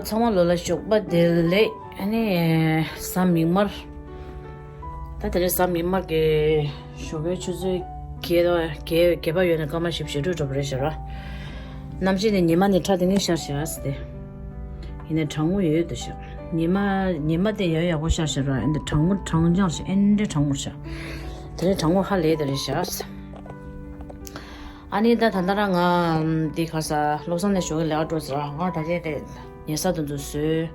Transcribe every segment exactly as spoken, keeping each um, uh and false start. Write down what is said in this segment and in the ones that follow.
ཚང་མ་ལོ་ལ་ཞོགས་པ་བདེ་ལེགས། ཨ་ནི་གཟའ་མིག་དམར། ད་དེ་རིང་གཟའ་མིག་དམར་གྱི་ཞོགས་པའི་ཆུ་ཚོད་བརྒྱད་དང་བརྒྱད་བརྒྱད་པ་ཡོལ་ནས་སྐར་མ་བཞི་བཅུ་ཞེ་དྲུག་འགྲོ་བ་རེད་ཤག་ར། གནམ་གཤིས་ནི་ཉི་མ་ནི་ཁྲ་དེ་ནས་ཤར་ཤག་ཟེར་ཏེ། ཡིན་ནའི་གྲང་མོ་ཡོད་འདུག་ཤག་ཉི་མ་ཉི་མ་དེ་ཡང་ཡག་པོ་ཤར་ཤག་ར། ཨེ་འདི་གྲང་མོ་གྲང་འཇགས་ཤག་ཨེ་འདྲའི་གྲང་མོ་ཤག་དེ་རིང་གྲང་མོ་ཧ་ལས་དེ་རེད་ཤག་ཨ་ནི་ད་ད་ལྟ་རང་ང་འདི་ག་ས་བློ་བཟང་ནས་ཞོགས་ཀྱི་ལས་ཀ་འགྲོ་ཟེར་ར། ང་ད་ལྟ་དེ་ཉལ་ས་དེ་ཚོ་བཟོས།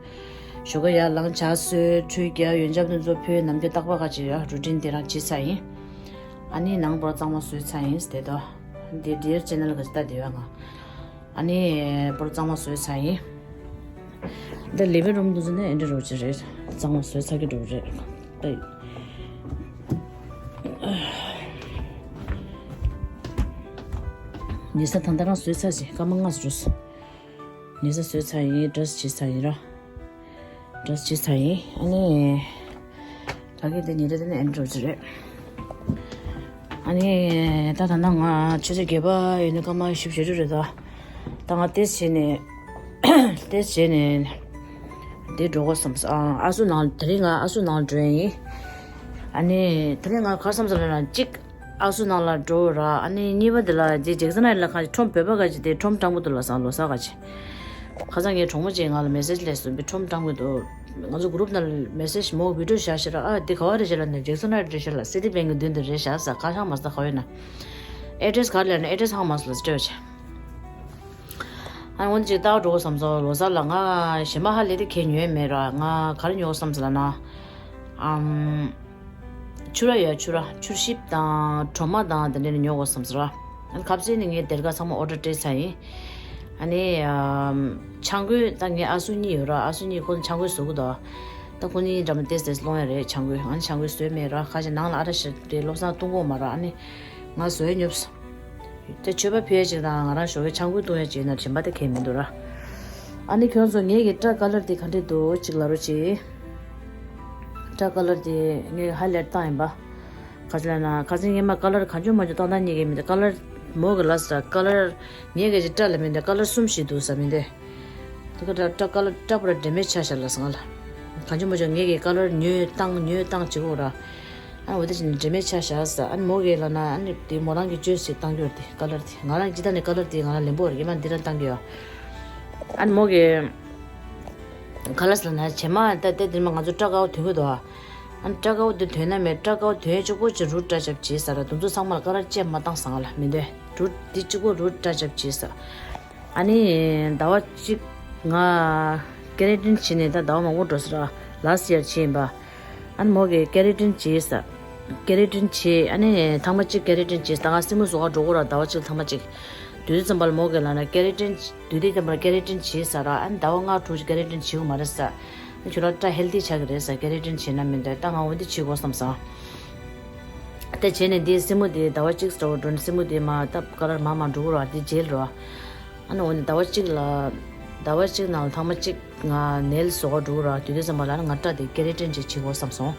ཞོགས་ཀ་ཡར་ལངས་ཇ་བཟོས། ཁྲུས་རྒྱག་ཡོན་ཆབ་དེ་ཚོ་ཕུལ། ནམ་རྒྱུན་རྟག་པ་ག་ཅིག་ཡོད་རུ་ཊིན་དེ་རང་བྱེད་ཚར་ཡིན། ཨ་ནི་ནང་པོར་གཙང་མ་བཟོས་ཚར་ཡིན་དེ་དོ། འདི་ཌི་ཡར་ཅེ་ནལ་ག་ཅིག་ལྟ་དེ་ཡོད་ང་། ཨ་ནི་པོར་གཙང་མ་བཟོས་ཚར་ཡིན། འདི་ལི་ཝིང་རུམ་དེ་ཚོ་ནི་ཨེ་འདྲ་རོ་ཅིག་རེད། གཙང་མ་བཟོས་ཚར་གི་འགྲོ་གི་རེད། ད་ཉལ་ས་ད་ལྟ་རང་བཟོས་ཚར་ཟིན། སྐར་མ་ལྔ་ཙམ་འགྲོ་སོང་། ཉལ་ས་བཟོས་ཚར་ཡིན། ཌི་རེ་སི་བྱས་ཚར་ཡིན་ར། ཌི་རེ་སི་བྱས་ཚར་ཡིན། ཨ་ནི་ད་གིན་དེ་ཉལ་ས་དེ་ནི་ཨེ་འདྲ་རོ་ཅིག་རེད། ཨ་ནི་ད་ད་ལྟ་ང་ཆུ་ཚོད་བརྒྱད་པ་ཡོལ་ནས་སྐར་མ་བཞི་བཅུ་ཞེ་དྲུག་རེད་ད། ད་ང་ཏོག་ཙམ་བྱས་ནས་ཏོག་ཙམ་བྱས་ནས་འདི་འགྲོ་དགོས་བསམ་སོང་། ཨ་ཨ་སུ་ནང་དེ་རིང་ང་ཨ་སུ་ནང་འགྲོ་ཡིན། ཨ་ནི་དེ་རིང་ང་ག་བསམ་སོང་ལབ་ན་གཅིག་ཨ་སུ་ནང་ལ་འགྲོ་ར། ཨ་ནི་གཉིས་པ་དེ་ལ་ཇེ་ཇེག་སན་ཧའེཊ་ལ་ཁ་ཁྲོམ་བོད་པ་ག་ཅིག་དེ་ཁྲོམ་སྤྲང་པོ་འདུག་ལབ་སོང་། ལོ་གསར་ག་ཅིག་ཁ་སང་ངའི་གྲོགས་མོ་ཅིག་ང་ལ་མེ་སེ་ཇི་སླེབས་སོང་། བི་ཁྲོམ་སྤྲང་པོ་འདུག་ང་ཚོ་གུ་རུབ་ནང་ལ་མེ་སེ་ཇི་མོ་བི་ཌི་ཡོ་བཞག་ཤག་ར། ཨ་འདི་ག་བ་རེད་ཤག་ལབ་ནས་ཇེག་སན་ཧའེཊ་རེད་ཤག་ལབ། སི་ཊི་བེང་གི་མདུན་དུ་རེད་ཤག་ཟེར། ཁ་ཤང་མ་ཟེར་ག་བ་ཡོད་ན། ཨེ་ཌི་རེ་སི་ག་རེ་ལབ་ན་ཨེ་ཌི་རེ་སི་ཧ་མ་སོང་ལབ་སྤྲད་བྱས། ཨ་འོན་ཅིག་ལྟ་བ་འགྲོ་དགོས་བསམ་སོང་། ལོ་གསར་ལ་ང་ཞེ་མ་ཧ་ལས་དེ་ཁྱེད་ཉོས་མེད་ར། ང་ག་རེ་ཉོ་དགོས་བསམ་སོང་ལབ་ན། ཨམ། ཆུ་ར་ཡ་ཆུ་ར་ཆུར་ཞིབ་དང་གྲོ་མ་དང་དེ་འདྲ་ནི་ཉོ་དགོས་བསམ་སོང་ར། ཨ་ཁ་སང་ནི་ངས་སྡེར་ཁ་ཚང་མ་ཨོ་ཌར་སྤྲད་ཚར་ཡིན། ཨ་ནི་ཨམ། ཆང་གོས་ད་ངའི་ཨ་སུ་གཉིས་ཡོད་ར། ཨ་སུ་གཉིས་ཁོ་ཚོ་ཆང་གོས་བཟོ་གི་འདུག་ད་ཁོ་གཉིས་འདྲ་མ་ཏེས་ཏེས་སློང་ཡ་རེད་ཆང་གོས། ཨ་ནི་ཆང་གོས་བཟོས་མེད་ར། ཁ་ཅིག་ནང་ལ་ཨ་ར་ཞིག་དེ་བློ་བཟང་བཏུང་གོ་མ་ར། ཨ་ནི་ང་བཟོས་ཉོབ་སོང་། དེ་མཆོད་པ་ཕུལ་ཡ་ཅིག་དང་ང་རང་ཞོགས་ཀས་ཆང་གོས་བཏུང་ཡ་ཅིག་ན་དྲན་པ་དེ་གས་མི་འདུག་ར། ཨ་ནི་ཁྱོད་ཚོ་ངེད་ཀྱི་སྐྲ་ཀ་ལར་དེ་ག་འདྲས་འདུག་ཅིག་ལབ་རོགས་གྱིས། སྐྲ་ཀ་ལར་དེ་ངས་ཧའི་ལའིཊ་བཏང་ཡིན་པ། ག་ཅི་ལབ་ན་ཁ་སང་ངས་མ་ཀ་ལར་གང་བྱུང་མ་བྱུང་བཏང་བཏང་ཉེ་གི་མི་འདུག་ཀ་ལར་མོ་གི་ལ་ས་ཀ་ལར་ངེད་ཀྱི་ཅིག་སྐྲ་ལ་མི་འདུག་ཀ་ལར་གསུམ་ཞིག་འདུག་ས་མི་འདུག་དེ་ག་སྐྲ་སྐྲ་ཀ་ལར་སྐྲ་པོ་ར་འདྲེས་མེད་ཆགས་ཤག་ལབ་སོང་ང་ལ། གང་བྱུང་མ་བྱུང་ངེད་ཀྱི་ཀ་ལར་ཉོས་བཏང་ཉོས་བཏང་བྱེད་དགོས་ར། ཨ་འོ་དེ་བྱས་ནས་འདྲེས་མེད་ཆགས་ཤག་ཟེར། ཨ་ནི་མོ་གིས་ལབ་ན་ཨ་ནི་དེ་མོ་རང་གི་བཅོས་ཟེར་བཏང་རྒྱུ་རེད་དེ་ཀ་ལར་དེ། ང་རང་སྤྱིར་བཏང་ནས་ཀ་ལར་དེ་ང་རང་ལེན་པོ་རེད། ཡིན་ན་འདི་རང་བཏང་གི་ཡོད། ཨ་ནི་མོ་གིས་ག་ལ་ཟེར་ན་བྱེ་མ་ད་ལྟ་འདིར་མ་ང་ཚོ་སྐྲ་དཀར་པོ་ཐོན་གི་འདུག་ཨ་ནི་སྐྲ་དཀར་པོ་འདི་ཐོན་ན་མེད། སྐྲ་དཀར་པོ་ཐོན་གཅིག་པོ་ཅིག་རུ་སྐྲ་རྒྱབ་བྱས་ཟེར་ར། དེ་ཚོ་ཚང་མ་ལ་ཀ་ལར་ཅན་མ་བཏང་སོང་ང་ལ་མི་འདོད། རུ་འདི་གཅིག་པོ་རུ་སྐྲ་རྒྱབ་བྱས་ཟེར། ཨ་ནི་ཟླ་བ་གཅིག་ང་ཀེ་ར་ཊིན་བྱས་ནས་ད་ཟླ་བ་མང་པོ་འགྲོ་སོང་ར། ལཱ་སི་ཡར་བྱས་ཡིན་པ། ཨ་ནི་མོ་གིས་ཀེ་ར་ཊིན་བྱས་ས། ཀེ་ར་ཊིན་བྱས། ཨ་ནི་ཐེངས་མ་གཅིག་ཀེ་ར་ཊིན་བྱས་ས། ད་ང་སེན་མོ་བཟོ་ག་འགྲོ་གི་ར། ཟླ་བ་གཅིག་ཐེངས་མ་གཅིག་དུས་ཚོད་ཙམ་པ་ལ་མོ་གིས་ལབ་ན་ཀེ་ར་ཊིན། དུས་དེ་ཙམ་པ་ལ་ཀེ་ར་ཊིན་བྱས་ས་ར། ཨ་ནི་ཟླ་བ་ལྔ་དྲུག་ཅིག་ཀེ་ར་ཊིན་བྱེད་དགོས་མ་རེད་ས། ཨ་ནི་ཁྱོད་རང་སྐྲ་ཧེལ་ཐི་ཆགས་ཀྱི་རེད་ས། ཀེ་ར་ཊིན་བྱས་ན་མི་འདོད། ད་ང་འོ་འདི་བྱེད་དགོས་བསམ་སོང་། དེ་བྱས་ནས་འདི་སེན་མོ་དེ་ཟླ་བ་གཅིག་འདྲ་བོ་འགྲོ་ནས་སེན་མོ་དེ་མར་ད་ཀ་ལར་མར་མར་འགྲོ་གི་ར། འདི་ཇེལ་ར། ཨ་ནི་འོ་ནི་ཟླ་བ་གཅིག་ལ། ཟླ་བ་གཅིག་ནང་ལ་ཐེངས་མ་གཅིག་ང་ནེལ་བཟོ་ག་འགྲོ་གི་ར། དུས་དེ་ཙམ་པ་ལ་ང་སྐྲ་དེ་ཀེ་ར་ཊིན་ཅིག་བྱེད་དགོས་བསམ་སོང་།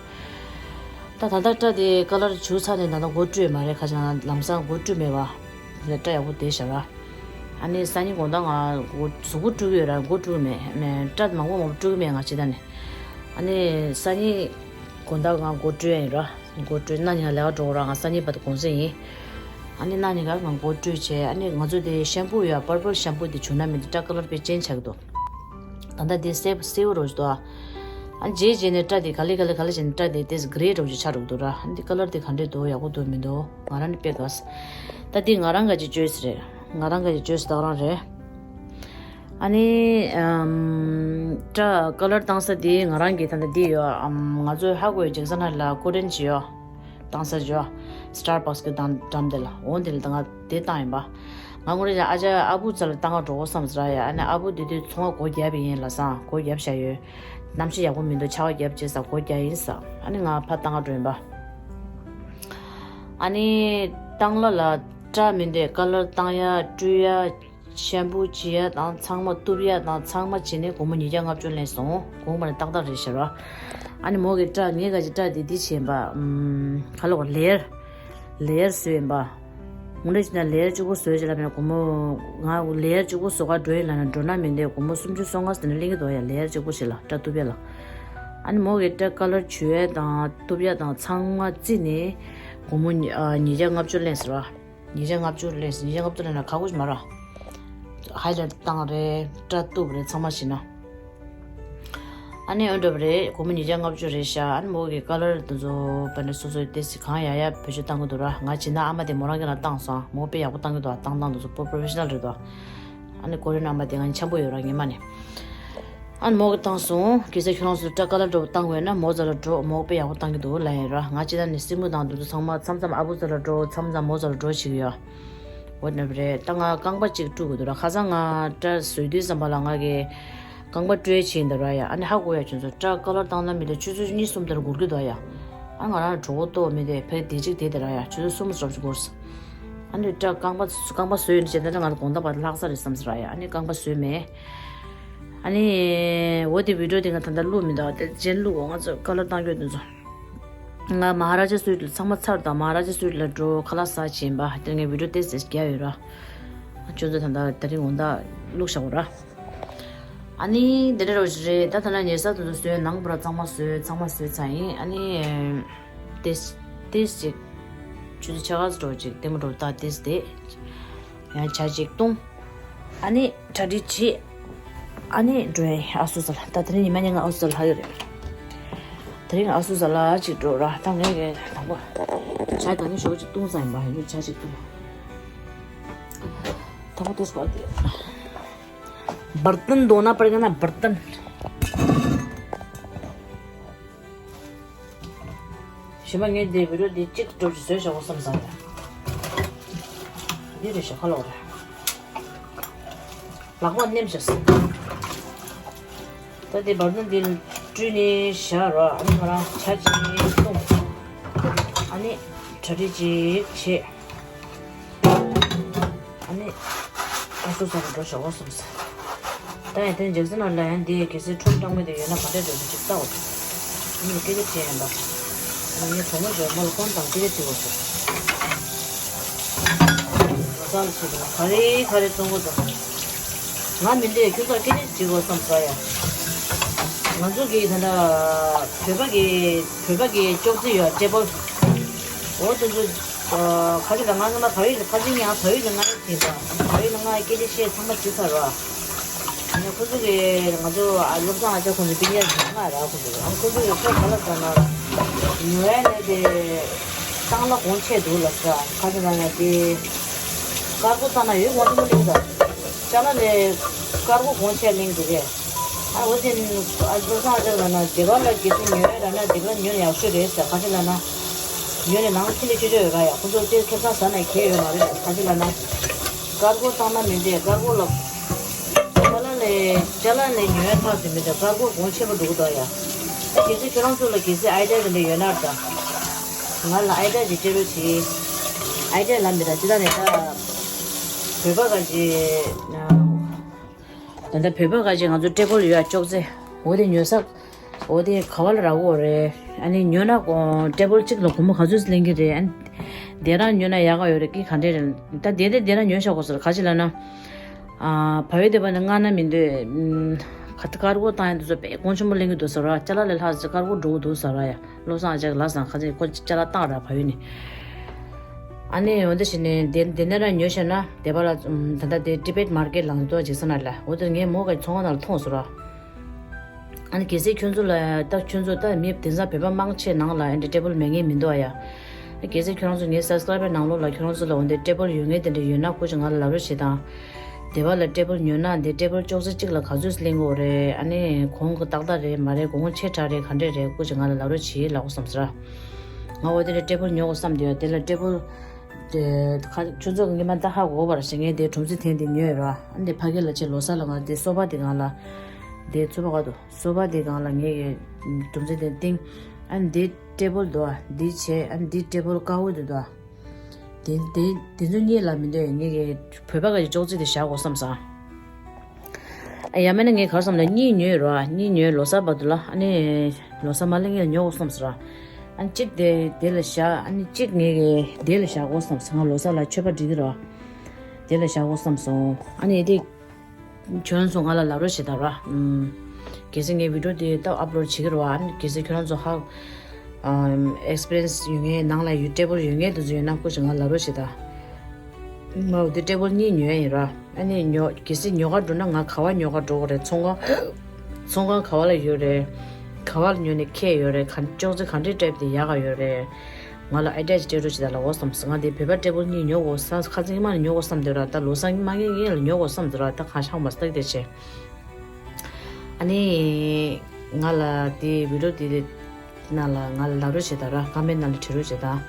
ད་ད་ལྟ་སྐྲ་དེ་ཀ་ལར་བྱུག་ཚར་ནས་ད་ལྟ་མགོ་བཀྲུས་མ་རེད། ཁ་ཅིག་ལམ་སང་མགོ་བཀྲུས་མེད་པ། དེ་སྐྲ་ཡག་པོ་བསྡད་ཤག་ར། ཨ་ནི་སང་ཉིན་དགོང་དག་ང་མགོ་གཟུགས་པོ་བཀྲུ་གི་ཡོད་ར། མགོ་བཀྲུ་གི་མེད། མེད་སྐྲ་མང་པོ་མང་པོ་བཀྲུ་གི་མེད་ང་ཅིག་ད་ནི། ཨ་ནི་སང་ཉིན་དགོང་དག་ང་མགོ་བཀྲུ་ཡ་ཡིན་ར། མགོ་བཀྲུས་གནངས་ཉིན་ང་ལས་ཀ་འགྲོ་གི་ར། ང་སང་ཉིན་བར་དུ་དགོང་ཟས་ཡིན། ཨ་ནི་གནངས་ཉིན་ཀ་ང་མགོ་བཀྲུས་བྱས། ཨ་ནི་ང་ཚོ་དེ་ཤམ་པུ་ཡོད། པར་པལ་ཤམ་པུ་དེ་བྱུགས་ན་མི་འདི་སྐྲ་ཀ་ལར་དཔེ་ཅན་ཆགས་ཀྱི་འདུག་ད་ལྟ་འདི་སེ་སེའུ་རོ་ཞིག་འདུག་ཨ་རྗེས་རྗེས་ནས་སྐྲ་དེ་ག་ལེ་ག་ལེ་ག་ལེ་བྱས་ནས་སྐྲ་དེ་དེ་གྷི་རེ་འདྲ་བོ་ཞིག་ཆགས་འགྲོ་གི་འདུག་ར། ཨ་འདི་ཀ་ལར་དེ་ག་འདྲས་འདུག་ཡག་པོ་འདུག་མི་འདུག་ང་རང་ནི་དཔེ་དགའ་སོང་། ད་འདི་ང་རང་ག་ཅིག་བཅོས་ས་རེད། ང་རང་ག་ཅིག་བཅོས་ས་ད་ག་རང་རེད། ཨ་ནི་ཨམ། སྐྲ་ཀ་ལར་བཏང་ས་དེ་ང་རང་གི་ད་ལྟ་འདི་ཡོད། ཨམ། ང་ཚོའི་ཧ་གོ་ཡ་ཇེག་སན་ཧའེཊ་ལ་ཀོ་ཌན་ཅིག་ཡོད། བཏང་ས་ཅིག་ཡོད། སི་ཊར་བྷག་སི་གི་འགྲམ་འགྲམ་དེ་ལ། འོ་འདི་ལ་ད་ང་དེ་བཏང་ཡིན་པ། ང་ངོ་རེ་ཨ་ཅག་ཨ་བུ་རྩ་ལ་བཏང་ག་འགྲོ་དགོས་བསམ་ཟེར་ཡ། ཨ་ནི་ཨ་བུ་དེ་དུས་ཚོང་ཁང་སྒོ་བརྒྱབ་པ་ཡིན་ལབ་སོང་། སྒོ་བརྒྱབ་བཞག་ཡོད། གནམ་གཤིས་ཡག་པོ་མི་འདུག་ཆར་པ་བརྒྱབ་བྱས་ས་སྒོ་བརྒྱབ་ཡིན་ས། ཨ་ནི་ང་ཕར་བཏང་ག་འགྲོ་ཡིན་པ། ཨ་ནི་བཏང་ལ་ལ་སྐྲ་མི་འདོད། ཀ་ལར་བཏང་ཡ། བཀྲུ་ཡ། ཤམ་པུ་བྱེད་ཡ་དང་ཚང་མ་གཏུབ་ཡ་དང་ཚང་མ་བྱས་ནས་སྒོར་མོ་ཉིས་བརྒྱ་ལྔ་བཅུ་ལེན་སོང་། གོང་མ་ནས་ཏག་ཏག་རེད་ཤག་ར། ཨ་ནི་མོ་གི་སྐྲ་ངས་ག་ཅིག་སྐྲ་དེ་འདི་བྱས་ཡིན་པ། ཨམ། ག་ལ་གོ་ལེ་ཡར། ལེ་ཡར་བཟོས་ཡིན་པ། མུ་འདྲ་ཞིག་ན་ལེ་ཡར་གཅིག་པོ་བཟོས་ཅིག་ལ་མེད་ན་སྒོར་མོ། ང་ལེ་ཡར་གཅིག་པོ་བཟོ་ག་འགྲོ་ཡིན་ལབ་ན་འགྲོ་ན་མི་འདོད། སྒོར་མོ་སུམ་ཅུ་སོ་ལྔ་ཟེར་ན་གླེང་གི་འདུག་ཡ། ལེ་ཡར་གཅིག་པོ་ཞིག་ལ་སྐྲ་གཏུབ་ཡ་ལ། ཨ་ནི་མོ་གི་སྐྲ་ཀ་ལར་བྱུག་ཡ་དང་གཏུབ་ཡ་དང་ཚང་མ་རྩིས་ནས་སྒོར་མོ་ཉི་ཨ་ཉིས་བརྒྱ་ལྔ་བཅུ་ལེན་ཟེར་བ། ཉིས་བརྒྱ་ལྔ་བཅུ་ལེན་ཟེར། ཉིས་བརྒྱ་ལྔ་བཅུ་ལེན་ན་ཁག་པོ་ཞིག་མ་རེད། ཧའི་ལའིཊ་བཏང་རེད། སྐྲ་གཏུབ་རེད། ཚང་མ་བྱས་ན། ཨ་ནི་འོ་འདྲ་བ་རེད། སྒོར་མོ་ཉིས་བརྒྱ་ལྔ་བཅུ་རེད་ཤག་ཨ་ནི་མོ་གི་ཀ་ལར་དེ་ཚོ་བ་འདྲ་སོ་སོའི་ཏོག་ཙམ་གང་ཡག་ཡག་བེད་སྤྱོད་བཏང་གི་འདུག་ར། ང་བྱས་ན་ཨ་མ་དེ་མོ་རང་གི་ལ་བཏང་སོང་། མོ་དཔེ་ཡག་པོ་བཏང་གི་འདུག་བཏང་སྟངས་དེ་ཚོ་པོ་པོ་རོ་ཕེ་ཤ་ནལ་རེད་འདུག་ཨ་ནི་ཀོ་རི་ཡན་ཨ་མ་དེ་ང་འཆམ་པོ་ཡོད་ར། ངས་མ་ནི། ཨ་ནི་མོ་གི་བཏང་སོང་། གལ་སྲིད་ཁྱོད་རང་ཚོ་སྐྲ་ཀ་ལར་འདྲ་བོ་བཏང་དགོས་ན་མོ་རྩ་ལ་འགྲོ། མོ་དཔེ་ཡག་པོ་བཏང་གི་འདུག་ལབ་ཡིན་ར། ང་སྤྱིར་བཏང་ནས་སེན་མོ་དང་དེ་ཚོ་ཚང་མ་མཚམས་མཚམས་ཨ་བུ་རྩ་ལ་འགྲོ། མཚམས་མཚམས་མོ་རྩ་ལ་འགྲོ་བྱེད་ཀྱི་ཡོད། འོ་འདྲ་བ་རེད། ད་ང་རྐང་པ་གཅིག་བཀྲུ་དགོས་འདུག་ར། ཁ་སང་ང་སྐྲ་བཟོས་དུས་ཙམ་པ་ལ་ང་གི་རྐང་པ་བཀྲུ་ཡས་བྱས་ཡིན་ད་ར་ཡ། ཨ་ནི་ཧ་གོ་ཡ། ཁྱོད་ཚོ་སྐྲ་ཀ་ལར་བཏང་ན་མི་འདུག་ཆུ་ཚོད་གཉིས་གསུམ་ལྟར་འགོར་གི་འདུག་ཡ། ཨ་ང་རང་གྲོད་ཁོག་ལྟོགས་མི་འདུག་ཕར་དེ་གཅིག་དེ་དེ་ར་ཡ། ཆུ་ཚོད་གསུམ་ཙམ་ཞིག་འགོར་སོང་། ཨ་ནི་སྐྲ་རྐང་པ་རྐང་པ་བཟོས་ཡོད་ནི་བྱས་ད་ལྟ་ང་ལ་དགོང་དག་བར་ལྷག་ས་རེད་བསམ་ས་ར་ཡ། ཨ་ནི་རྐང་པ་བཟོས་མེད། ཨ་ནི་འོ་དེ་བི་ཌིའོ་དེ་ང་ད་ལྟ་བླུགས་མི་འདུག་དེ་རྗེས་བླུགས་འོ། ང་ཚོ་ཀ་ལར་བཏང་རྒྱུ་དེ་ཚོ། ང་མ་ཧ་ར་ཇ་སུའིཊ་ལ་ཚང་མ་ཚར་དང་། མ་ཧ་ར་ཇ་སུའིཊ་ལ་འགྲོ། ཁ་ལག་ཟ་བྱིན་པ་དེ་ངས་བི་ཌིའོ་ཏོག་ཙམ་བརྒྱབ་ཡོད་ར། ཁྱོད་ཚོ་ད་ལྟ་དེ་རིང་འོ་ད་བླུགས་བཞག་གོ་ར། ཨ་ནི་འདི་འདྲ་རོ་ཞིག་རེད། ད་ད་ལྟ་ཉལ་ས་དེ་ཚོ་བཟོས། ནང་པུ་ར་གཙང་མ་བཟོས། གཙང་མ་བཟོས་ཚར་ཡིན། ཨ་ནི་ཏོག་ཙམ་ཏོག་ཙམ་ཅིག་ཆུ་ཚོད་ཕྱེད་ཀ་ཙམ་འགྲོ་ཅིག་ལྟད་མོ་འགྲོ་ད་ཏོག་ཙམ་དེ། ཡང་ཇ་ཅིག་བཏུང་། ཨ་ནི་གྲ་སྒྲིག་བྱེད། ཨ་ནི་འགྲོ་ཡིན། ཨ་སུ་ཟ་ལ། ད་དེ་རིང་ཉི་མ་ཉིན་ང་ཨ་སུ་ཟ་ལ་ལྷག་ཡོད་རེད། དེ་རིང་ཨ་སུ་ཟ་ལ་ཅིག་འགྲོ་ར། ད་ངས་གི་དང་པོ་ཇ་ད་ནི་ཞོགས་ཅིག་བཏུང་ས་ཡིན་པ། ཡང་ཇ་ཅིག་བཏུང་། དང་པོ་དེ་སྐོར་དེ། बर्तन धोना पड़ेगा ना, बर्तन। གཞན་པ་ངས་འདི་བི་ཌིའོ་འདི་གཅིག་འགྲོ་ཅིག་བཟོས་བཞག་གོ་བསམ་བསམ་ཡ། འདི་རེད་ཤག་ཁ་ལོ་རེད། ལག་པ་ནེམ་བཞག་སོང་། ད་འདི་བར་དུ་འདི་བཀྲུས་ནས་བཞག་རོགས། ཨ་ནི་ང་རང་ཇ་ཅིག་བཏུང་། ཨ་ནི་གྲ་སྒྲིག་ཅིག་བྱེད། ཨ་ནི་ཨ་སུ་ཟ་ལ་འགྲོ་ཞོག་གོ་བསམ་ས། ད་ཡང་དེ་འཇག་སེ་ནང་ལ་ཡང་འདི་གལ་སྲིད་ཁྲོམ་སྤྲང་མོ་དེ་ཡོད་ན་ག་འདྲ་འགྲོ་རྒྱུ་ཅིག་ལྟ་འོ། ཨ་ནི་སྐད་ཆ་དྲིས་ཡིན་པ། ཨ་ནི་ངས་གྲོགས་མོ་ཞོག་མོ་ལ་ཕོན་དང་སྐད་ཆ་དྲི་དགོས་སོ། ལོ་གསར་ལ་ཆེད་དུ་ག་རེ་ག་རེ་བཙོང་གི་འདུག་ང་མི་འདོད། ཁྱོད་ཚོར་སྐད་ཆ་དྲི་དགོས་བསམ་ས་ཡ། ང་ཚོ་གི་ད་ལྟ་བོད་པ་གི་བོད་པ་གི་ཅོག་ཙེ་ཡོད། ཊེ་བལ། འོ་དེ་ཚོ། ཁ་ཅིག་ལ་ང་ང་ལ་བལ་ཡུལ་ལ་ཁ་ཅིག་ཡང་བལ་ཡུལ་ལ་ང་ཡི་བྱེད་པ། བལ་ཡུལ་ལ་ང་ཡི་སྐད་ཆ་བཤད་ཚང་མ་བྱེད་ཚར་བ། ཡང་ཁོ་ཚོ་གི་ང་ཚོ་ཨ་བློ་བཟང་ཨ་ཅག་ཁོང་ཚོ་སྤུན་ཀྱག་ཡིན་ང་ར། ཁོ་ཚོ་ཨ་ཁོ་ཚོ་གི་ཁོ་ག་ལ་ཟ་ན་ཉོ་ཡ་ནས་དེ་བཏང་ལ་གོང་ཆེ་འདུག་ལ་ཟ། ཁ་ཅིག་ལ་ན་དེ་དཀར་པོ་བཏང་ན་ཡོད་གོང་ཆེན་པོ་གླིང་ཟ། ཅ་ལག་ལས་དཀར་པོ་གོང་ཆེ་གླིང་འདུག་གས། ཨ་འོ་དེ་ཨ་བློ་བཟང་ཨ་ཅག་ལ་ན་སྡེ་བ་ལ་གལ་སྲིད་ཉོ་ཡ་ར་ན་སྡེ་བ་ལ་ཉོ་ན་ཡག་ཤོས་རེད་ཟེར། ཁ་ཅིག་ལ་ན་ཉོ་ནས་ནང་ཕྱི་ལ་ཆོས་ཆོས་ཡོད་ར་ཡ། ཁོ་ཚོ་དེ་ཁེ་བཟང་ཟ་ན་ཁེ་ཡོད་མ་རེད། ཁ་ཅིག་ལ་ན་དཀར་པོ་བཏང་ན་མི་འདྲ། དཀར་པོ་ལ་ཅ་ལག་ལས་ཅ་ལག་ལས་ཉོ་ཡ་ཐག་ཆོད་མི་འདྲ། དཀར་པོ་གོང་ཆེན་པོ་འདུག་ད་ཡ། ཨ་གལ་སྲིད་ཁྱོད་རང་ཚོ་ལ་གལ་སྲིད་ཨའི་ཌི་ཡ་དེ་འདྲ་ཡོད་ན་ད་ང་ལ་ཨའི་ཌི་ཡ་ཅིག་སྤྲད་རོགས་གྱིས། ཨའི་ཌི་ཡ་ལ་མི་འདྲ་ཅི་ད་ནས་ད་བོད་པ་ག་ཅིག་ད་ལྟ་བོད་པ་ག་ཅིག་ང་ཚོ་ཊེ་བལ་ཡོད་ཨ་ཅོག་ཙེ། འོ་དེ་ཉོ་ས། འོ་དེ་ག་བ་ལ་རག་གོ་རེད། ཨ་ནི་ཉོ་ན་ཊེ་བལ་གཅིག་ལ་སྒོར་མོ་ག་ཚོད་ལེན་གི་རེད། ཨ་ནི་དེ་རང་ཉོ་ན་ཡག་ག་ཡོད་རེད་ཀི་ག་འདྲས་རེད། ད་དེ་དེ་དེ་རང་ཉོ་ཤག་གོ་ཟེར། ག་ཅི་ལབ་ན། ཨ་བལ་ཡུལ་དེ་བ་ནི་མངགས་ན་མི་འདོད། ཨམ། ག་ད་དཀར་པོ་བཏང་ཡ་འདི་ཚོ་དཔེ་གོང་ཆེན་པོ་ལེན་གི་འདུག་ཟེར་བ། ཅ་ལག་ལས་ལྷག་ཟེར་དཀར་པོ་འགྲོ་གི་འདུག་ཟེར་བ་ཡ། བློ་བཟང་ཨ་ཅག་ལ་སང་ཁ་ཅིག་ཁོ་ཅ་ལག་བཏང་ར་བལ་ཡུལ་ནས། ཨ་ནི་འོ་འདི་བྱས་ནས་དེ་དེ་ནས་རང་ཉོས་ཤེ་ན་དེ་བ་ལ་ད་ལྟ་དེ་ཊི་བེཊ་མར་ཀེཊ་ལང་དོ་ཅིག་ས་ན་ལ། འོ་དེ་ངས་མོ་ག་ཚོང་ཁང་ནང་ལ་མཐོང་ཟེར་ར། ཨ་ནི་གལ་སྲིད་ཁྱོད་ཚོ་ལ་ད་ཁྱོད་ཚོ་ད་མི་དེང་སང་བོད་པ་མང་ཆེ་ནང་ལ་ཨ་འདྲ་ཊེ་བལ་མེད་མཁན་མི་འདུག་ཨ་ཡ། གལ་སྲིད་ཁྱོད་རང་ཚོ་ངའི་སབ་སི་ཀ་རའེ་བར་ནང་ལོགས་ལ་ཁྱོད་རང་ཚོ་ལ་འོ་འདི་ཊེ་བལ་ཡོད་མཁན་དེ་འདྲ་ཡོད་ན་སྐུ་མཁྱེན་ང་ལ་ལབ་རོགས་བྱེད་དང་། སྡེ་བ་ལ་ཊེ་བལ་ཉོས་ན་འདི་ཊེ་བལ་ཅོག་ཙེ་གཅིག་ལ་ག་ཚོད་ལེན་དགོས་རེད། ཨ་ནི་གོང་གི་ཏག་ཏག་རེད་མ་རེད། གོང་ཆེ་དྲགས་རེད་ག་འདྲས་རེད། སྐུ་མཁྱེན་ང་ལ་ལབ་རོགས་བྱེད་ལབ་དགོས་བསམ་ཟེར། ང་འོ་དེ་འདྲ་ཊེ་བལ་ཉོ་དགོས་བསམ་བསྡད་ཡོད། དེ་ལ་ཊེ་བལ་དེ་ཁ་ཁྱོད་ཚོ་གི་ངས་མ་ད་ཧ་གོ་བར་ཞེ་ངས་དེ་གྲུམ་ཙེ་ཐེངས་དེ་ཉོས་ཡོད་ར། ཨ་འདི་ཕ་གི་ལ་ཆེ་ལོ་གསར་ལ་ང་དེ་སོ་པ་དེ་གང་ལ་དེ་ཚུ་པ་ག་དུ་སོ་པ་དེ་གང་ལ་ངས་གི་གྲུམ་ཙེ་དེ་ཏིང་ཨ་འདི་ཊེ་བལ་དོ་ཨ་འདི་ཆེ་ཨ་འདི་ཊེ་བལ་དཀར་པོ་དེ་དོ་ཨ། དེ་དེ་དེ་ཚོ་གཉིས་ལ་མི་འདོད་ངེད་ཀྱི་བོད་པ་ག་ཅིག་ཅོག་ཙེ་དེ་བཞག་དགོས་བསམ་སོང་། ཡང་མིན་ན་ངས་ག་རེ་བསམ་ན་གཉིས་ཉོས་རོ། གཉིས་ཉོས་ལོ་གསར་བར་དུ་ལ་ཨ་ནི་ལོ་གསར་མ་ལེན་ངས་ཉོ་དགོས་བསམ་སོང་། ཨ་ནི་གཅིག་དེ་དེ་ལ་བཞག་ཨ་ནི་གཅིག་ངས་ཀྱི་དེ་ལ་བཞག་དགོས་བསམ་སོང་། ང་ལོ་གསར་ལ་མཆོད་པ་སྒྲིག་གི་རེད་བ། དེ་ལ་བཞག་དགོས་བསམ་སོང་། ཨ་ནི་དེ་ཁྱོད་ཚོ་ང་ལ་ལབ་རོགས་བྱེད་དང་ར། ཨམ། གལ་སྲིད་ངས་བི་ཌིའོ་དེ་ད་ཨབ་ལོཌ་བྱེད་ཀྱི་རེད་བ། ཨ་ནི་གལ་སྲིད་ཁྱོད་རང་ཚོ་ཧ་ཨམ། ཨེག་སི་པི་རི་ཡན་སི་ཡོད་མཁན་ནང་ལ་ཡོད་ཊེ་བལ་ཡོད་མཁན་དེ་ཚོ་ཡོད་ན་སྐུ་མཁྱེན་ང་ལ་ལབ་རོགས་བྱེད་དང་། ང་འོ་དེ་ཊེ་བལ་གཉིས་ཉོ་ཡ་ཡིན་ར། ཨ་ནི་ཉོ་གལ་སྲིད་ཉོ་ག་འགྲོ་ན་ང་ག་བ་ཉོ་ག་འགྲོ་དགོས་རེད། ཚོང་ཁང་ཚོང་ཁང་ག་བ་ལ་ཡོད་རེད། ག་བ་ལ་ཉོ་ནས་ཁྱེར་ཡོད་རེད། ག་ཅོག་ཙེ་ག་འདྲས་སྤྲད་དེ་ཡག་ག་ཡོད་རེད། ང་ལ་ཨའི་ཌི་ཡ་ཅིག་སྤྲད་རོགས་བྱེད་དང་ལབ་འོ་བསམ་སོང་། ང་དེ་བོད་པ་ཊེ་བལ་གཉིས་ཉོ་དགོས་བསམ། ཁ་སང་ཉི་མ་ནས་ཉོ་དགོས་བསམ་བསྡད་ར། ད་ལོ་གསར་མ་ངེས་ངེས་ལ་ཉོ་དགོས་བསམ་བསྡད་ར། ད་གང་ཤང་མ་སྟག་དེ་བྱས། ཨ་ནི་ང་ལ་དེ་བི་ཌིའོ་དེ་ནང་ལ་ང་ལ་ལབ་རོགས་བྱེད་དང་ར། ཀོ་མེན་ནང་ལ་བྲིས་རོགས་བྱེད་དང་།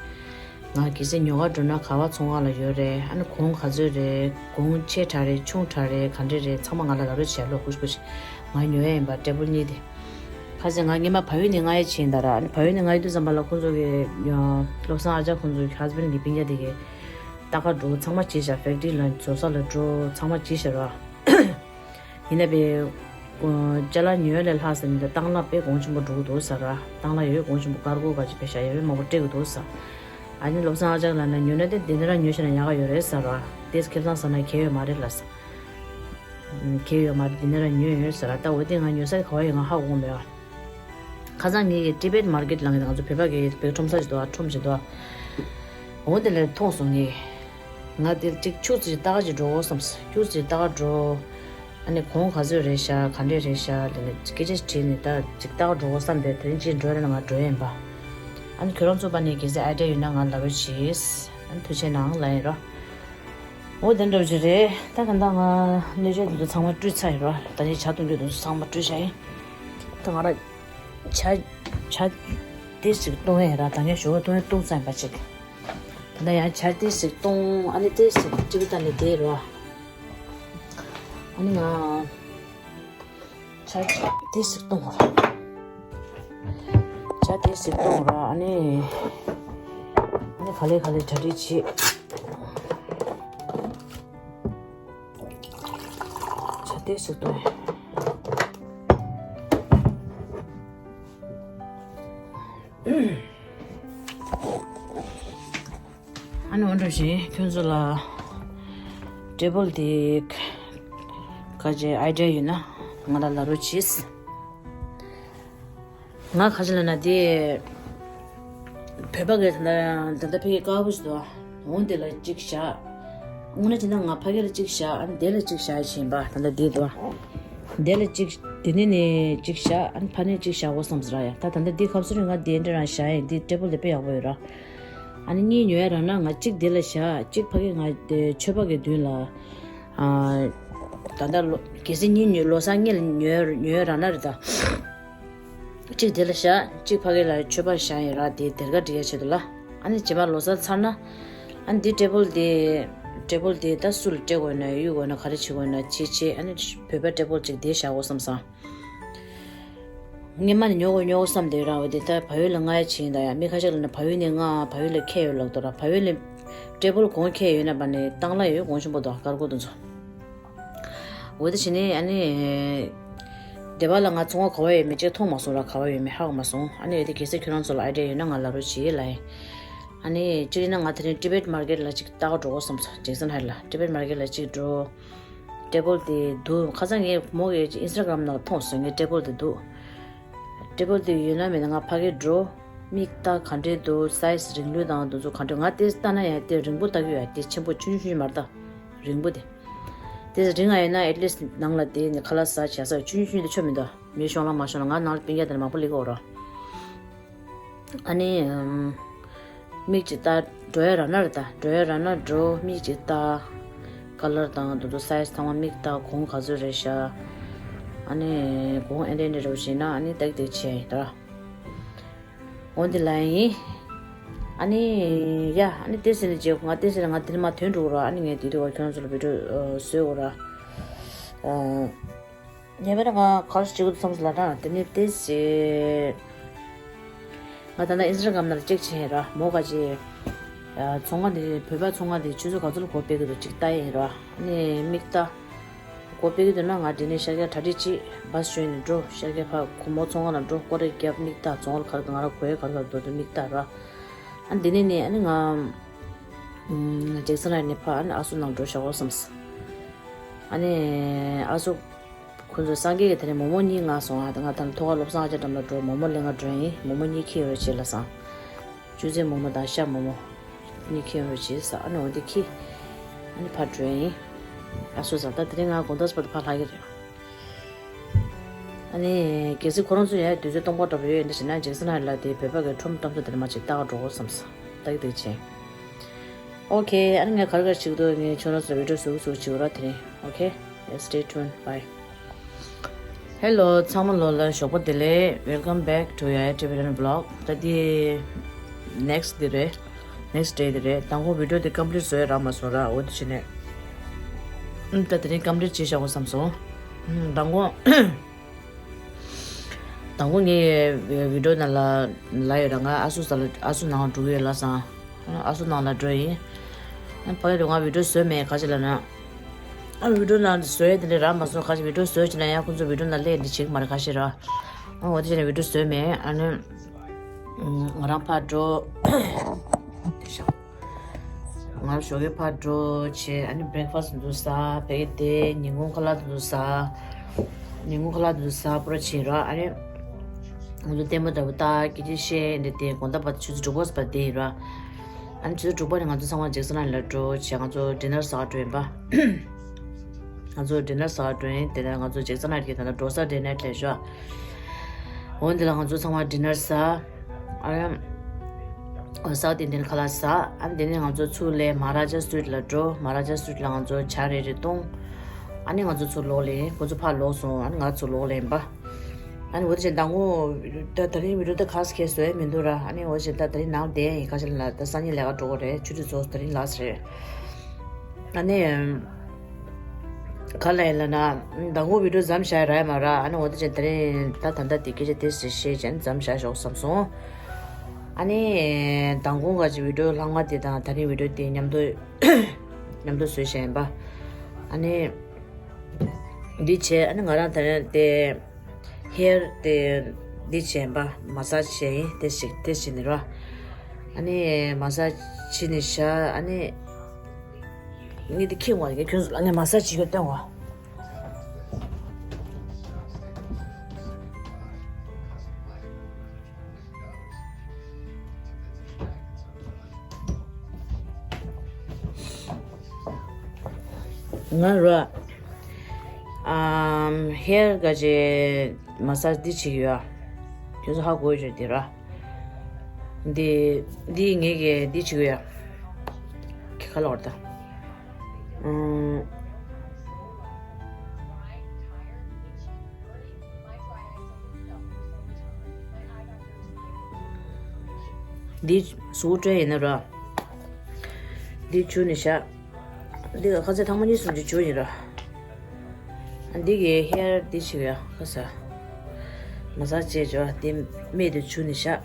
ང་གལ་སྲིད་ཉོ་ག་འགྲོ་ན་ག་བ་ཚོང་ཁང་ལ་ཡོད་རེད། ཨ་ནི་གོང་ག་ཚོད་རེད། གོང་ཆེ་དྲགས་རེད། ཆུང་དྲགས་རེད། ག་འདྲས་རེད། ཚང་མ་ང་ལ་ལབ་རོགས་བྱེད་ལོ། ཁུ་ཁུ་ང་ཉོ་ཡ་ཡིན་པ་ཊེ་བལ་གཉིས་དེ། ཁ་སང་ང་སྔོན་མ་བལ་ཡུལ་ནས་མངགས་ཡ་བྱས་ཡིན་ད་ར། ཨ་ནི་བལ་ཡུལ་ནས་མངགས་ཡོང་དུས་ཙམ་པ་ལ་ཁོང་ཚོ་གི་བློ་བཟང་ཨ་ཅག་ཁོང་ཚོ་གི་ཧ་སི་བྷེན་གི་སྤུན་ཀྱག་དེ་གི་ལྟ་ག་འགྲོ་ཚང་མ་བྱས་བཞག་ཕེག་ཊི་རི་ལ་བཟོ་ས་ལ་འགྲོ་ཚང་མ་བྱས་བཞག་ར། ཡིན་ན་པའི་ཅ་ལག་ཉོས་ལས་ལྷག་ཟེར་ནས་ད་བཏང་ལ་དཔེ་གོང་ཆེན་པོ་འགྲོ་གི་འདུག་ཟེར་ར། བཏང་ལ་ཡོད་གོང་ཆེན་པོ་ཀར་གོ་ག་ཅི་ཕེ་ཤ་ཡོད་མང་པོ་སྤྲད་གི་འདུག་ཟེར། ཨ་ནི་བློ་བཟང་ཨ་ཅག་ལ་ན་ཉོས་ན་དེ་འདི་འདྲ་ཉོས་ཤེ་ན་ཡག་ག་ཡོད་རེད་ཟེར་ར། དེས་ཁེ་བཟང་ཟ་ན་ཁེ་ཡོད་མ་རེད་ལ་ཟེར། ཁེ་ཡོད་མ་རེད་འདི་འདྲ་ཉོས་ཡོད་ཟེར་ར། ད་འོ་དེ་ང་ཉོས་ས་ག་བ་ཡོད་ང་ཧ་གོ་མེད་བ། ཁ་སང་ངེད་ཀྱི་ཊི་བེཊ་མར་ཀེཊ་ལ་ང་ཚོ་བོད་པ་གི་བོད་ཁྲོམ་ས་ཞིག་འདུག་ཨ་ཁྲོམ་ཞིག་འདུག་ཨ། འོ་དེ་ལས་མཐོང་སོང་ངས། ང་དེར་གཅིག་ཆུ་ཚོད་ལྟ་ག་ཅིག་འགྲོ་བསམ་སོང་། ཆུ་ཚོད་ལྟ་ག་འགྲོ། ཨ་ནི་གོང་ག་ཚོད་རེད་ཤག་ག་འདྲས་རེད་ཤག་དེ་ནས་སྐད་ཆ་དྲིས་ནས་ད་ཅིག་ལྟ་ག་འགྲོ་བསམ་པའི་དོན་གཅིག་འགྲོ་རེད་ན་ང་འགྲོ་ཡིན་པ། ཨ་ནི་ཁྱོད་རང་ཚོ་པ་ནས་གལ་སྲིད་ཨའི་ཌི་ཡ་ཡོད་ན་ང་ལབ་རོགས་གྱིས། ཨ་ནི་ཐུགས་རྗེ་གནང་ལབ་ཡིན་རོ། འོ་དེ་འདྲ་ཅིག་རེད། ད་ག་ད་ང་སྣོད་ཆས་དེ་ཚོ་ཚང་མ་བཀྲུས་ཚར་ཡིན་རོ། ད་ནི་ཇ་བཏུང་རྒྱུ་དེ་ཚོ་ཚང་མ་བཀྲུས་བཞག་ཡིན། ད་ང་ར་ཇ་ཇ་ཇ་དེ་ཞིག་བཏུང་ཡིན་ར། ད་ངས་ཞོགས་པ་བཏུང་ཡིན་བཏུང་ཚར་ཡིན་པ་ཅིག་ད་ལྟ་ཡང་ཇ་དེ་ཞིག་བཏུང་། ཨ་ནི་དེ་ཞིག་ཅིག་ད་ནི་དེ་རོ། ཨ་ནི་ང་ཇ་དེ་ཞིག་བཏུང་ར། ཇ་དེ་ཞིག་བཏུང་ར། ཨ་ནི་ཨ་ནི་ག་ལེ་ག་ལེ་གྲ་སྒྲིག་བྱེད། ཇ་དེ་ཞིག་བཏུང་། ཨ་ནི་འོ་འདྲ་བཞིན་ཁྱོད་ཚོ་ལ་ཊེ་བལ་དེ་ག་ཅི་ཨའི་ཌི་ཡ་ཡོད་ན་ང་ལ་ལབ་རོགས་གྱིས། ང་ག་ཅི་ལབ་ན་དེ་བོད་པ་གི་ད་ལྟ་ད་ལྟ་ཕ་གི་དཀར་པོ་ཞིག་འདུག་འོ་དེ་ལ་གཅིག་བཞག་དངོས་གནས་བྱས་ན་ང་ཕ་གི་ལ་གཅིག་བཞག་ཨ་ནི་དེ་ལ་གཅིག་བཞག་བྱས་པ་ད་ལྟ་དེ་འདུག་དེ་ལ་གཅིག་དེ་ནས་ནས་གཅིག་བཞག་ཨ་ནི་ཕ་ནས་གཅིག་བཞག་དགོས་བསམ་ཟེར་ཡ། ད་ད་ལྟ་འདི་ཁ་སང་རིང་ང་དེ་འདྲ་རང་བཞག་ཡིན། འདི་ཊེ་བལ་དེ་དཔེ་ཡག་པོ་ཡོད་ར། ཨ་ནི་གཉིས་ཉོ་ཡ་རག་ན་ང་གཅིག་དེ་ལ་བཞག་གཅིག་ཕ་གི་ང་དེ་མཆོད་པ་གི་མདུན་ལ། ཨ། ད་ལྟ་ལོ་གལ་སྲིད་གཉིས་ཉོ་ལོ་གསར་གཉིས་ལ་ཉོ་ཉོ་ཡ་རག་ན་རེད་ད། གཅིག་དེ་ལ་བཞག་གཅིག་ཕ་གི་ལ་མཆོད་པ་བཞག་ཡིན་ར། དེ་དེར་ག་སྒྲིག་ཡ་ཆེད་དུ་ལ། ཨ་ནི་རྗེས་མ་ལོ་གསར་ཚར་ན། ཨ་ནི་འདི་ཊེ་བལ་དེ་ཊེ་བལ་དེ་ད་སུ་ལ་སྤྲད་དགོས་ན་གཡུག་དགོས་ན་ག་རེ་བྱེད་དགོས་ན་བྱེད་བྱེད། ཨ་ནི་བོད་པ་ཊེ་བལ་གཅིག་དེ་བཞག་དགོས་བསམ་སོང་། སྔོན་མ་ནས་ཉོ་དགོས་ཉོ་དགོས་བསམ་བསྡད་ར། འོ་དེ་ད་བལ་ཡུལ་ལ་མངགས་ཡ་བྱས་ཡིན་ད་ཡ། མི་ཁ་ཤས་ལ་ནི་བལ་ཡུལ་ནས་མངགས་བལ་ཡུལ་ལ་ཁྱེར་ཡོད་ལབ་འདུག་ར། བལ་ཡུལ་ལ་ཊེ་བལ་གོང་ཁྱེར་ཡོད་ན་པ་ནི་བཏང་ལ་ཡོད་གོང་ཆེན་པོ་འདུག་དཀར་གོ་དེ་ཚོ། འོ་དེ་བྱས་ནས་ཨ་ནི་སྡེ་བ་ལ་ང་ཚོང་ཁང་ག་བ་ཡོད་མེད་ཅིག་མཐོང་མ་སོང་ར། ག་བ་ཡོད་མེད་ཧ་གོ་མ་སོང་། ཨ་ནི་འོ་དེ་གལ་སྲིད་ཁྱོད་རང་ཚོ་ལ་ཨའི་ཌི་ཡ་ཡོད་ན་ང་ལབ་རོགས་བྱེད་ལབ་ཡིན། ཨ་ནི་གཅིག་ཡིན་ན་ང་དེ་རིང་ཊི་བེཊ་མར་ཀེཊ་ལ་ཅིག་ལྟ་ག་འགྲོ་དགོས་བསམ་སོང་། ཇེག་སན་ཧའེཊ་ལ་ཊི་བེཊ་མར་ཀེཊ་ལ་ཅིག་འགྲོ། ཊེ་བལ་དེ་འདུག་ཁ་སང་ངས་མོ་གི་ཨིན་སི་ཊ་གྷ་རམ་ནང་མཐོང་སོང་། ངས་ཊེ་བལ་དེ་འདུག་ཊེ་བལ་དེ་ཡོད་ན་མེད་ན་ང་ཕ་གིར་འགྲོ། མིག་ལྟ་ག་འདྲས་འདུག་སའི་ཛི་རིང་ལོས་དང་དེ་ཚོ་ག་འདྲས། ང་དེ་ལྟ་ན་ཡང་དེ་རིང་པོ་ལྟ་གི་ཡོད། དེ་ཆེན་པོ་ཆུང་ཆུང་ཆུང་མ་རེད་ད། རིང་པོ་དེ། དེ་རིང་ང་ཡོད་ན་ཨེཊ་ལིསྚ་ནང་ལ་དེ་ནི་ཁ་ལག་ཟ་བྱ་ས་ཆུང་ཆུང་ཆུང་དེ་ཆོ་མི་འདུག་མི་ཤོང་ལ་མ་ཤོང་ལ་ང་ནང་ལ་སྤུན་ཀྱག་དེ་ནི་མང་པོ་སླེབས་ཀྱི་ཡོད་རེད། ཨ་ནི། ཨམ། མིག་ཅིག་ལྟ། འགྲོ་ཡ་རག་ན་རེད་ད། འགྲོ་ཡ་རག་ན་འགྲོ། མིག་ཅིག་ལྟ། ཀ་ལར་དང་དེ་ཚོ་སའི་ཛི་ཚང་མ་མིག་ལྟ། གོང་ག་ཚོད་རེད་ཤག་ཨ་ནི་གོང་ཨེ་འདྲ་འདྲ་རེད་བྱས་ན་ཨ་ནི་ཏག་ཏག་བྱས་ད། འོ་འདི་ལ་ཡིན། ཨ་ནི། ཡ། ཨ་ནི་ཏེ་སི་ནི་རྗེས་ང་ཏེ་སི་ནི་ང་དེ་ནི་མ་ཐོན་འགྲོ་གི་ར། ཨ་ནི་ངས་དེ་དུས་བ་ཁྱོད་ཚོ་ལ་བི་ཌིའོ་བཟོས་གོ་ར། ཨ། ངས་མེད་ན་ང་ག་རེ་བྱེད་དགོས་འདུག་བསམ་སོང་ལབ་ན་དེ་ནི་ཏེ་སི། ང་ད་ལྟ་ཨིན་སི་ཊ་གྷ་རམ་ནང་ལ་ཅེག་བྱས་ར་མོ་ག་ཅེ། ཚོང་ཁང་དེ་བོད་པ་ཚོང་ཁང་དེ་ཆུ་ཚོད་ག་ཚོད་ལ་སྒོ་ཕྱེ་གི་འདུག་ཅིག་ལྟ་ཡིན་ར། ཨ་ནི་མིག་ལྟ། སྒོ་ཕྱེ་གི་འདུག་ན་ང་འདི་ནས་ཤར་རྒྱག་གྲ་སྒྲིག་བྱེད། བཱས་ཞོན་ནས་འགྲོ། ཤར་རྒྱག་ཕར་སྒོར་མོ་ཚོང་ཁང་ལ་འགྲོ། སྐོར་ར་རྒྱབ། མིག་ལྟ། རྫོང་ཁ་ལ་ག་རེ་ག་རེ་དགོས་ཡོད། ག་རེ་ག་རེ་འདུག་འདུག་མིག་ལྟ་ར། ཨ་འདི་ནས་ནས་ཨ་ནི་ང་ཨམ་ཇེག་སན་ལ་ནས་ཕར་ཨ་ནི་ཨ་སུ་ནང་འགྲོ་བཞག་གོ་བསམས། ཨ་ནི་ཨ་སུ་ཁོ་ཚོ་སངས་རྒྱས་ཀྱི་དེ་ནས་མོག་མོག་གཉིས་མངགས་སོང་། ཨ་ད་ང་ད་ཐོག་ཁ་སློབ་གསར་ཨ་ཅག་འགྲམ་ལ་འགྲོ། མོག་མོག་ལེན་ག་འགྲོ་ཡིན། མོག་མོག་གཉིས་འཁྱེར་ཡོང་བྱེད་ལབ་སོང་། ཅུ་ཙེ་མོག་མོག་དང་ཤ་མོག་མོག་གཉིས་འཁྱེར་ཡོང་བྱེད་ཟེར། ཨ་ནི་འོ་དེ་འཁྱེར། ཨ་ནི་ཕར་འགྲོ་ཡིན། ཨ་སུ་ཟེར། ད་དེ་རིང་ང་དགོང་དག་བར་དུ་ཕར་ལྷག་གི་རེད། ཨ་ནི་གལ་སྲིད་ཁོ་རང་ཚོ་ཡང་དུས་ཚོད་སྟོང་པ་འདྲ་པོ་ཡོད་ཡིན་ན་ཞེ་ན། ཇེག་སན་ལ་དེ་བོད་པ་གི་ཁྲོམ་གཏམ་ཚོ་དེ་འདྲ་མ་ཅིག་ལྟ་ག་འགྲོ་དགོས་བསམས། ལྟ་གི་འདུག་ཅེས། ཨོ་ཁེ། ཨ་ནི་ངས་ག་རེ་ག་རེ་བྱེད་ཀྱི་འདུག་ངས་ཁྱོད་རང་ཚོ་ལ་བི་ཌི་ཡོ་བཟོ་གི་བཟོ་གི་བྱེད་ཀྱི་ར། དེ་རིང་། ཨོ་ཁེ། Stay tuned. Bye. Hello. ཚང་མ་ལོ་ལ་ཞོགས་པ་བདེ་ལེགས། Welcome back to Yaya Tibetan Vlog. ད་དེ་next day རེད། next day དེ་རེད། མདང་དགོང་བི་ཌི་ཡོ་དེ་ཀམ་པི་ལིཊ་བཟོ་ཡ་རག་མ་སོང་ར། འོ་དེ་བྱས་ནས་ཨུམ་ད་དེ་རིང་ཀམ་པི་ལིཊ་བྱས་བཞག་གོ་བསམས་སོང་། ཨུམ་མདང་དགོང་མདང་དགོང་ངས་བི་ཌི་ཡོ་ནང་ལ་ལབ་ཡོད་ར། ང་ཨ་སུ་ས་ལ་ཨ་སུ་ནང་འགྲོ་གི་ཡོད་ལབ་སོང་། ཨ་སུ་ནང་ལ་འགྲོ་ཡིན། ཨ་ཕ་གི་རུ་ང་བི་ཌི་ཡོ་བཟོས་མེད། ག་ཅི་ལབ་ན། ཨ་བི་ཌི་ཡོ་ནང་བཟོས་དེ་འདྲ་རག་མ་སོང་། ག་ཅི་བི་ཌི་ཡོ་བཟོས་ཅི་ན་ཡང་ཁོང་ཚོ་བི་ཌི་ཡོ་ནང་སླེབས་འདི་བྱེད་ཀྱི་མ་རེད། ག་ཅི་ར། ཨ་འོ་དེ་བྱས་ནས་བི་ཌི་ཡོ་བཟོས་མེད། ཨ་ནི་ང་རང་ཕར་འགྲོ། ང་ཞོགས་ཀས་ཕར་འགྲོ་བྱས། ཨ་ནི་བྷི་རེག་ཕ་སི་འདུག་ཟ། བེ་དེ་ཉིན་གུང་ཁ་ལག་འདུག་ཟ། ཉིན་གུང་ཁ་ལག་འདུག་ཟ་པོ་ར་བྱས་ར། ཨ་ནི་ང་ཚོ་ལྟད་མོ་འདྲ་པོ་ལྟ། སྐད་ཆ་བཤད། འདི་དེ་དགོང་དག་བར་ཆུ་ཚོད་དྲུག་པ་བར་བསྡད་ཡིན་ར། ཨ་ནི་ཆུ་ཚོད་དྲུག་པ་ནས་ང་ཚོ་ཚང་མ་ཇེག་སན་ལ་འགྲོ་བྱས། ང་ཚོ་ཌི་ནར་ཟ་ག་འགྲོ་ཡིན་པ། ང་ཚོ་ཌི་ནར་ཟ་ག་འགྲོ་ཡིན། དེ་ནས་ང་ཚོ་ཇེག་སན་ལ་གི་ད་ལྟ་འགྲོ་ས་ཌི་ནར་ལས་ཤོག་འོན་ཏེ་ལ་ང་ཚོ་ཚང་མ་ཌི་ནར་ཟ། ཨ་ཡ། ཟ་དེ་འདིར་ཁ་ལག་ཟ། ཨ་ནི་དེ་ནས་ང་ཚོ་ཚུར་སླེབས་མ་ཧ་ར་ཇ་སི་ཊི་རིཊ་ལ་འགྲོ། མ་ཧ་ར་ཇ་སི་ཊི་རིཊ་ལ་ང་ཚོ་ཇ་རེ་རེ་བཏུང་། ཨ་ནི་ང་ཚོ་ཚུར་ལོག་ལེན། ཁོ་ཚོ་ཕར་ལོག་སོང་། ཨ་ནི་ང་ཚུར་ལོག་ལེན་པ། ཨ་ནི་འོ་དེ་བྱས་མདང་དགོང་ད་དེ་རིང་བི་ཌི་ཡོ་ད་ག་ས་གས་བཟོ་ཡ་མི་འདུག་ར། ཨ་ནི་འོ་དེ་བྱས་ད་དེ་རིང་ནང་བསྡད་ཡིན། ག་ཞིག་ལ་ད་སང་ཉིན་ལས་ཀ་འགྲོ་དགོས་རེད། ཆུ་ཚོད་ཚོ་དེ་རིང་ལ་སི་རེད། ཨ་ནི། ག་ལ་ཡིན་ལ་ན། མདང་དགོང་བི་ཌི་ཡོ་མཚམས་བཞག་རག་ཡ་མ་ར། ཨ་ནི་འོ་དེ་བྱས་དེ་རིང་ད་ད་ལྟ་དེ་སྐད་ཆ་དེ་ཟེར་བཤད་བྱས་མཚམས་བཞག་ཞོག་བསམ་སོང་། ཨ་ནི། མདང་དགོང་ག་ཅིག་བི་ཌི་ཡོ་ལྷག་མ་དེ་དང་དེ་རིང་བི་ཌི་ཡོ་དེ་མཉམ་དུ་མཉམ་དུ་བཟོས་བཞག་ཡིན་པ། ཨ་ནི། འདི་བྱས། ཨ་ནི་ང་རང་དེ་རིང་དེ། ཧེར་དེ་འདི་བྱས་པ། མ་སཱཇ་བྱས་ཡིན། དེ་ཞིག་དེ་བྱས་ནི་ར། ཨ་ནི་མ་སཱཇ་བྱས་ནི་ཤ། ཨ་ནི་ངས་འདི་ཁྱེར་འོང་། ངས་ཁྱོད་ཚོ་ལ་ངས་མ་སཱཇ་བྱེད་རྒྱུ་སྟོན་འོང་། ང་ར། ཨམ། ཧེར་ག་ཅེ་མ་སཱཇ་འདི་བྱེད་ཀྱི་ཡོད། ཁྱོད་ཚོ་ཧ་གོ་ཡོད་དེ་ར། འདི་འདི་ངས་གི་འདི་བྱེད་ཀྱི་ཡོད། ཁྱེད་ཁ་ལོར་ད། ཨམ། འདི་གཟུགས་སྤྲོད་ཡིན་ན་ར། འདི་བྱུག་ནི་ཤ། འདི་ལ་ཁ་ཚ་ཐང་མ་གཉིས་གསུམ་ཅིག་བྱུག་ཡིན་ར། འདི་གི་ཧེར་འདི་ཞིག་ཡ་ཁ་ས། མ་ས་བྱས་བྱོ། འདི་སྨད་དུ་བྱུག་ནི་ཤ།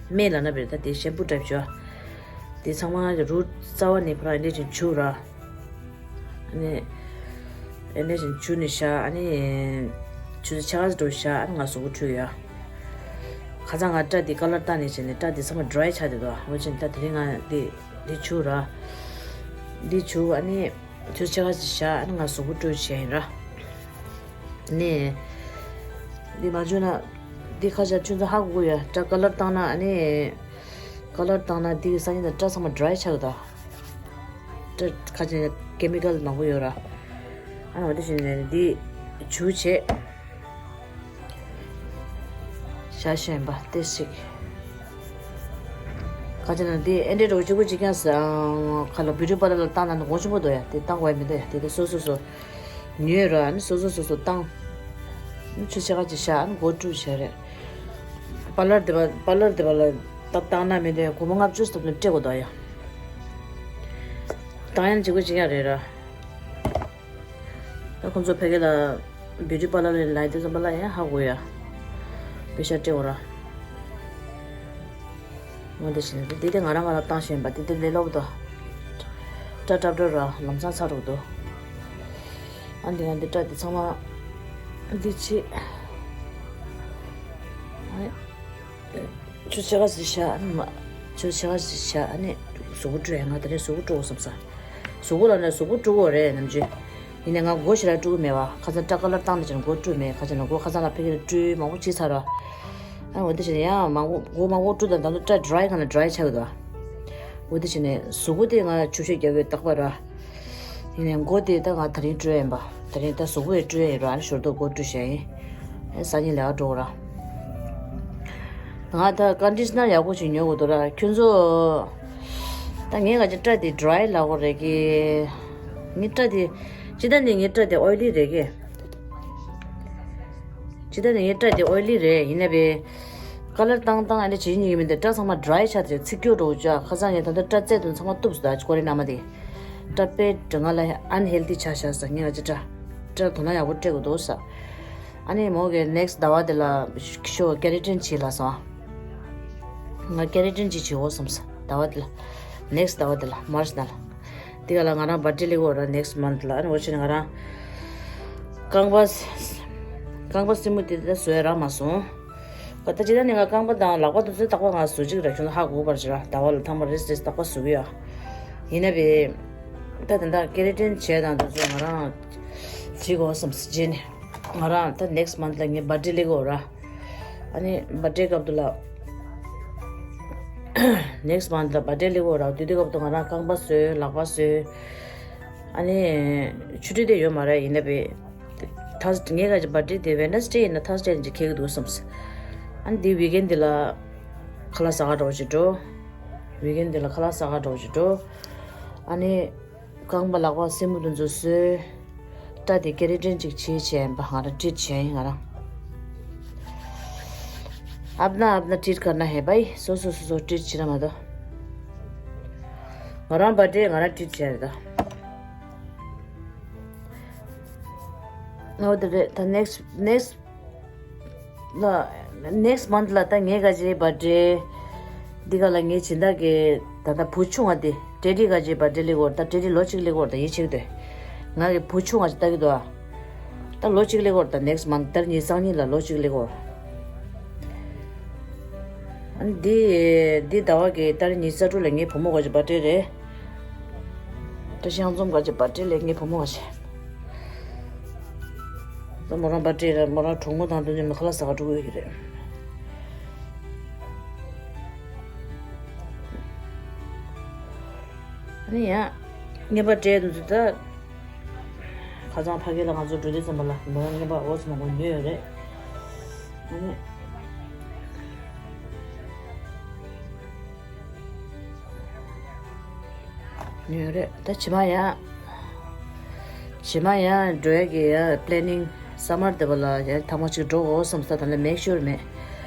སྨད་ལ་ན་བེར་ད་འདི་ཤེམ་པུ་འདྲ་བྱོ། འདི་ཚང་མ་རུ་རྩ་བ་ནས་ཕར་འདི་ཅིག་བྱུག་ར། ཨ་ནི། ཨེ་འདྲ་བཞིན་བྱུག་ནས་བཞག་ཨ་ནི། ཆུ་ཚོད་ཕྱེད་ཀ་ཙམ་འགྲོ་བཞག་ཨ་ནི་ང་གཟུགས་པོ་འཁྲུད་ཡོད། ཁ་སང་ང་སྐྲ་འདི་ཀ་ལར་བཏང་ནས་བྱས་ནས་སྐྲ་འདི་ཚང་མ་ཌི་རའི་ཆགས་བསྡད་འདུག་འོ་བྱས་ནས་ད་དེ་རིང་ང་འདི་འདི་བྱུག་ར། འདི་བྱུག་ཨ་ནི། ཆུ་ཚོད་ཕྱེད་ཀ་ཙམ་བཞག་ཨ་ནི་ང་གཟུགས་པོ་འཁྲུད་བྱས་ཡིན་ར། ཨ་ནི། འདི་མ་བྱུག་ན། འདི་ཁ་ཤས་ཁྱོད་ཚོ་ཧ་གོ་གི་ཡོད། སྐྲ་ཀ་ལར་བཏང་ན་ཨ་ནི། ཀ་ལར་བཏང་ན་འདི་གི་སང་ཉིན་དང་སྐྲ་ཚང་མ་ཌི་རའི་ཆགས་གི་འདུག་སྐྲ་ཁ་ཅིག་ཀེ་མི་ཀལ་མང་པོ་ཡོད་ར། ཨ་ནི་འོ་དེ་བཞིན་ནས་འདི་བྱུག་བྱས། ཤ་ཞན་པ་ཏེ་ཞིག་ཁ་ཅིག་ན་འདི་ཨེ་འདྲའི་རོ་གཅིག་པུ་གཅིག་རྐྱང་ཟ། ཁ་ལ་བི་ཊུ་པ་ལར་ལ་བཏང་ན་ནི་གོང་ཆེན་པོ་འདུག་ཡ། དེ་བཏང་དགོས་ཡ་མི་འདུག་ཡ། དེ་དེ་སོ་སོ་སོ། ཉོས་ར་ཨ་ནི་སོ་སོ་སོ་སོ་བཏང་། ཨ་ནི་ཆུ་ཕྱེད་ཀ་ཅིག་བཞག་ཨ་ནི་སྒོ་བཀྲུས་བྱས་རེད། པ་ལར་དེ་པ་པ་ལར་དེ་པ་ལ་ད་བཏང་ན་མི་འདོད་སྒོར་མོ་ལྔ་བཅུ་ཙམ་ནས་སྤྲད་དགོས་འདུག་ཡ། བཏང་ཡ་གཅིག་པུ་གཅིག་རྐྱང་རེད་ར། ད་ཁོང་ཚོ་ཕ་གི་ལ་བི་ཊུ་པ་ལར་ལ་ལའི་དེ་ཙམ་པ་ལ་ཡང་ཧ་གོ་ཡ། པེ་ཤ་སྤྲད་འོ་ར། འོ་འདི་བཞིན་འདི་དེ་ང་རང་ང་རང་བཏང་བཞིན་པ་དེ་དེ་ལས་སླ་པོ་འདུག་སྐྲ་སྐྲ་སྐྲ་ར་ལམ་སང་ཚ་རུག་འདུག་ཨ་འདི་ང་འདི་སྐྲ་འདི་ཚང་མ་འདི་ཆེ། ཨ་ཆུ་ཆེ་ག་ཟི་ཤ་ཨ་ནི་མ་ཆུ་ཆེ་ག་ཟི་ཤ་ཨ་ནི་གཟུགས་པོ་བཀྲུ་ཡ། ང་ད་རེས་གཟུགས་པོ་བཀྲུ་དགོས་བསམ་ས། གཟུགས་པོ་ལ་ནི་གཟུགས་པོ་བཀྲུ་དགོས་རེད་ནམ་རྒྱུན། ཡིན་ནའི་ང་མགོ་ཞེ་དྲག་བཀྲུ་གི་མེད་བ། ཁ་སང་སྐྲ་ཀ་ལར་བཏང་ནས་ཀྱང་མགོ་བཀྲུས་མེད། ཁ་ཅིག་ན་མགོ་ཁ་སང་ལ་ཕ་གི་ལ་བཀྲུས་མང་པོ་བྱས་ཚར་བ། ཨ་འོ་དེ་བྱས་ནས་ཡང་མང་པོ་མགོ་མང་པོ་བཀྲུས་དང་ད་དུང་སྐྲ་ཌི་རའི་གང་ལ་ཌི་རའི་ཆགས་ཡོད་དོ། འོ་དེ་བྱས་ནས་གཟུགས་པོ་དེ་ང་ཆུ་ཤོད་རྒྱག་གི་རྟག་པར་ར། ཡིན་ནའི་མགོ་དེ་ད་ང་ད་རིང་བཀྲུ་ཡིན་པ། ད་རིང་ད་གཟུགས་པོ་ཡི་བཀྲུ་ཡིན་ར། ཨ་ནི་ཞོར་དུ་མགོ་བཀྲུ་བྱས་ཡིན། ཨ་སང་ཉིན་ལས་ཀ་འགྲོ་ར། ང་ད་ཀོན་ཌི་ཤི་ནར་ཡག་པོ་ཞིག་ཉོ་དགོས་འདུག་ར། ཁྱོད་ཚོ་ད་ངས་ག་ཅི་སྐྲ་དེ་ཌི་རའི་ལབ་དགོས་རེད་གི། ངའི་སྐྲ་དེ་ཅི་ད་ནི་ངའི་སྐྲ་དེ་ཨོའི་ལི་རེད་གི། ཅི་ད་ནི་ངའི་སྐྲ་དེ་ཨོའི་ལི་རེད། ཡིན་ན་བས་ཀ་ལར་བཏང་བཏང་ཨ་འདྲ་བྱེད་ཉིན་གི་མི་འདུག་སྐྲ་ཚང་མ་ཌི་རའི་ཆགས་ཏེ་ཚིག་སྐྱོ་འགྲོ་བཅུག་ཁ་སང་ངས་ད་ལྟ་སྐྲ་རྩེ་དུ་ཚང་མ་གཏུབས་སོང་ད་ཀོ་རེ་ན་མ་དེ། སྐྲ་དཔེ་དྲི་ང་ལ་ཨན་ཧེལ་ཐི་ཆགས་ཤག་ས་ངས་ང་ཅི་སྐྲ་སྐྲ་དོ་སྣང་ཡག་པོ་སྤྲད་དགོས་འདུག་ས། ཨ་ནི་མོ་གི་ནེག་སི་ཟླ་བ་དེ་ལ་ཤོ་ཀེ་ར་ཊིན་བྱེད་ལ་སོང་། ང་ཀེ་ར་ཊིན་ཅིག་བྱེད་འོ་བསམ་ས་ཟླ་བ་དེ་ལ། ནེག་སི་ཟླ་བ་དེ་ལ་མར་ཆི་ནང་ལ། དེ་ག་ལ་ང་རང་བར་ཐི་ཌེ་སླེབས་ཀྱི་ཡོད་ར་ནེག་སི་མན་ཐི་ལ། ཨ་ནི་འོ་ཕྱིར་ང་རང་རྐང་པ་རྐང་པ་སྲིན་མོ་དེ་དེ་བཟོས་རག་མ་སོང་། ད་ཅི་ད་ནི་ང་རྐང་པ་དང་ལག་པ་དེ་ཚོ་རྟག་པར་ང་བཟོ་གཅིག་ར་ཁྱོད་ཚོ་ཧ་གོ་བར་བྱེད་ར་ཟླ་བ་ལ་ཐང་པ་རེས་རེས་རྟག་པར་བཟོ་གི་ཡོད། ཡིན་ན་བས་ད་དེ་འདྲ་ཀེ་ར་ཊིན་བྱས་དང་དེ་ཚོ་ང་རང་བྱེད་དགོས་བསམ་སོང་རྗེས་ནས། ང་རང་ད་ནེག་སི་མན་ཐི་ལ་ངའི་བར་ཐི་ཌེ་སླེབས་ཀྱི་ཡོད་ར། ཨ་ནི་བར་ཐི་ཌེ་སྐབས་དུ་ལ་ནེག་སི་མན་ཐི་ལ་བར་ཐི་ཌེ་སླེབས་ཀྱི་ཡོད་ར། དུས་དུས་སྐབས་དུ་ང་རང་རྐང་པ་བཟོས་ལག་པ་བཟོས། ཨ་ནི་ཆུ་ཊི་དེ་ཡོད་མ་རེད། ཡིན་ན་བས་ཐར་ངའི་ག་ཅི་བར་ཐི་ཌེ་དེ་ཝེན་ནེ་སི་ཌེ་ཡིན་ན་ཐར་སི་ཌེ་ཡིན་ཅིག་འཁེལ་གྱི་འདུག་བསམ་སོང་། ཨ་ནི་དེ་ཝིག་ཨེན་དེ་ལ་ཁ་ལག་ཟ་ག་འགྲོ་ཅིག་འགྲོ། ཝིག་ཨེན་དེ་ལ་ཁ་ལག་ཟ་ག་འགྲོ་ཅིག་འགྲོ། ཨ་ནི། རྐང་པ་ལག་པ་སེན་མོ་དེ་ཚོ་བཟོས། སྐྲ་དེ་ཀེ་ར་ཊིན་ཅིག་བྱས་བྱས་ཡིན་པ་ང་རང་ཊི་རིཊ་བྱས་ཡིན་ང་རང་། अपना अपना ट्रीट करना है भाई। སོ་སོ་སོ་སོ་ཊི་རིཊ་བྱེད་ར་མ་གཏོགས། ང་རང་བར་ཐི་ཌེ་ང་རང་ཊི་རིཊ་བྱས་རེད་ད། ཨོ་དེ་རེད་ད། ནེག་སི་ནེག་སི་ནེག་སི་མན་ཐི་ལ་ད་ངའི་ག་ཅི་བར་ཐི་ཌེ། འདི་ག་ལ་ངའི་སྦྱིན་བདག་གི་ད་ལྟ་བུ་ཆུང་བ་དེ་ཊེ་ཌི་ག་ཅི་བར་ཐི་ཌེ་སླེབས་ཀྱི་ཡོད་རེད་ད། ཊེ་ཌི་ལོ་གཅིག་སླེབས་ཀྱི་ཡོད་རེད་ད། ཡིད་ཆེས་ཀྱི་འདུག་ང་གི་བུ་ཆུང་བ་ཅིག་ལྟ་གི་འདུག་ཨ། ད་ལོ་གཅིག་སླེབས་ཀྱི་ཡོད་རེད་ད། ནེག་སི་མན་ཐི་ཏ་རིག་ཉི་ཤུ་རྩ་གཉིས་ལ་ལོ་གཅིག་སླེབས་ཀྱི་ཡོད་རེད། ཨ་ནི་འདི་འདི་ཟླ་བ་གི་ཏ་རིག་ཉི་ཤུ་རྩ་དྲུག་ལ་ངའི་བུ་མོ་ག་ཅི་བར་ཐི་ཌེ་རེད། བཀྲ་ཤིས་ཨང་འཛོམས་ག་ཅི་བར་ཐི་ཌེ་ལས་ངའི་བུ་མོ་བ་ཆེ། ད་མོ་རང་བར་ཐི་ཌེ་ར་མོ་རང་གྲོགས་མོ་དང་དུ་ཉིན་མོ་ཁ་ལག་ཟ་ག་འགྲོ་གི་ཡོད་ཀྱི་རེད། ཨ་ནི་ཡང་ངའི་བར་ཐི་ཌེ་དུ་ཚོད་ད། ཁ་སང་ཕ་གི་ལ་ང་ཚོ་འགྲོ་དུས་ཙམ་པ་ལ་མོ་རང་ངའི་བར་འོ་ཙམ་མང་པོ་ཉོས་ཡོད་རེད། ཨ་ནི། ཉོས་རེད་ད། ཕྱི་མ་ཡང་། ཕྱི་མ་ཡང་འགྲོ་ཡ་གི་ཡ་པི་ལེ་ནིང་། སམ་མར་དེ་བ་ལ་ཡ་ཐེངས་མ་གཅིག་འགྲོ་དགོས་བསམ་ས་ད་ལ་མེག་ཤོར་མེད།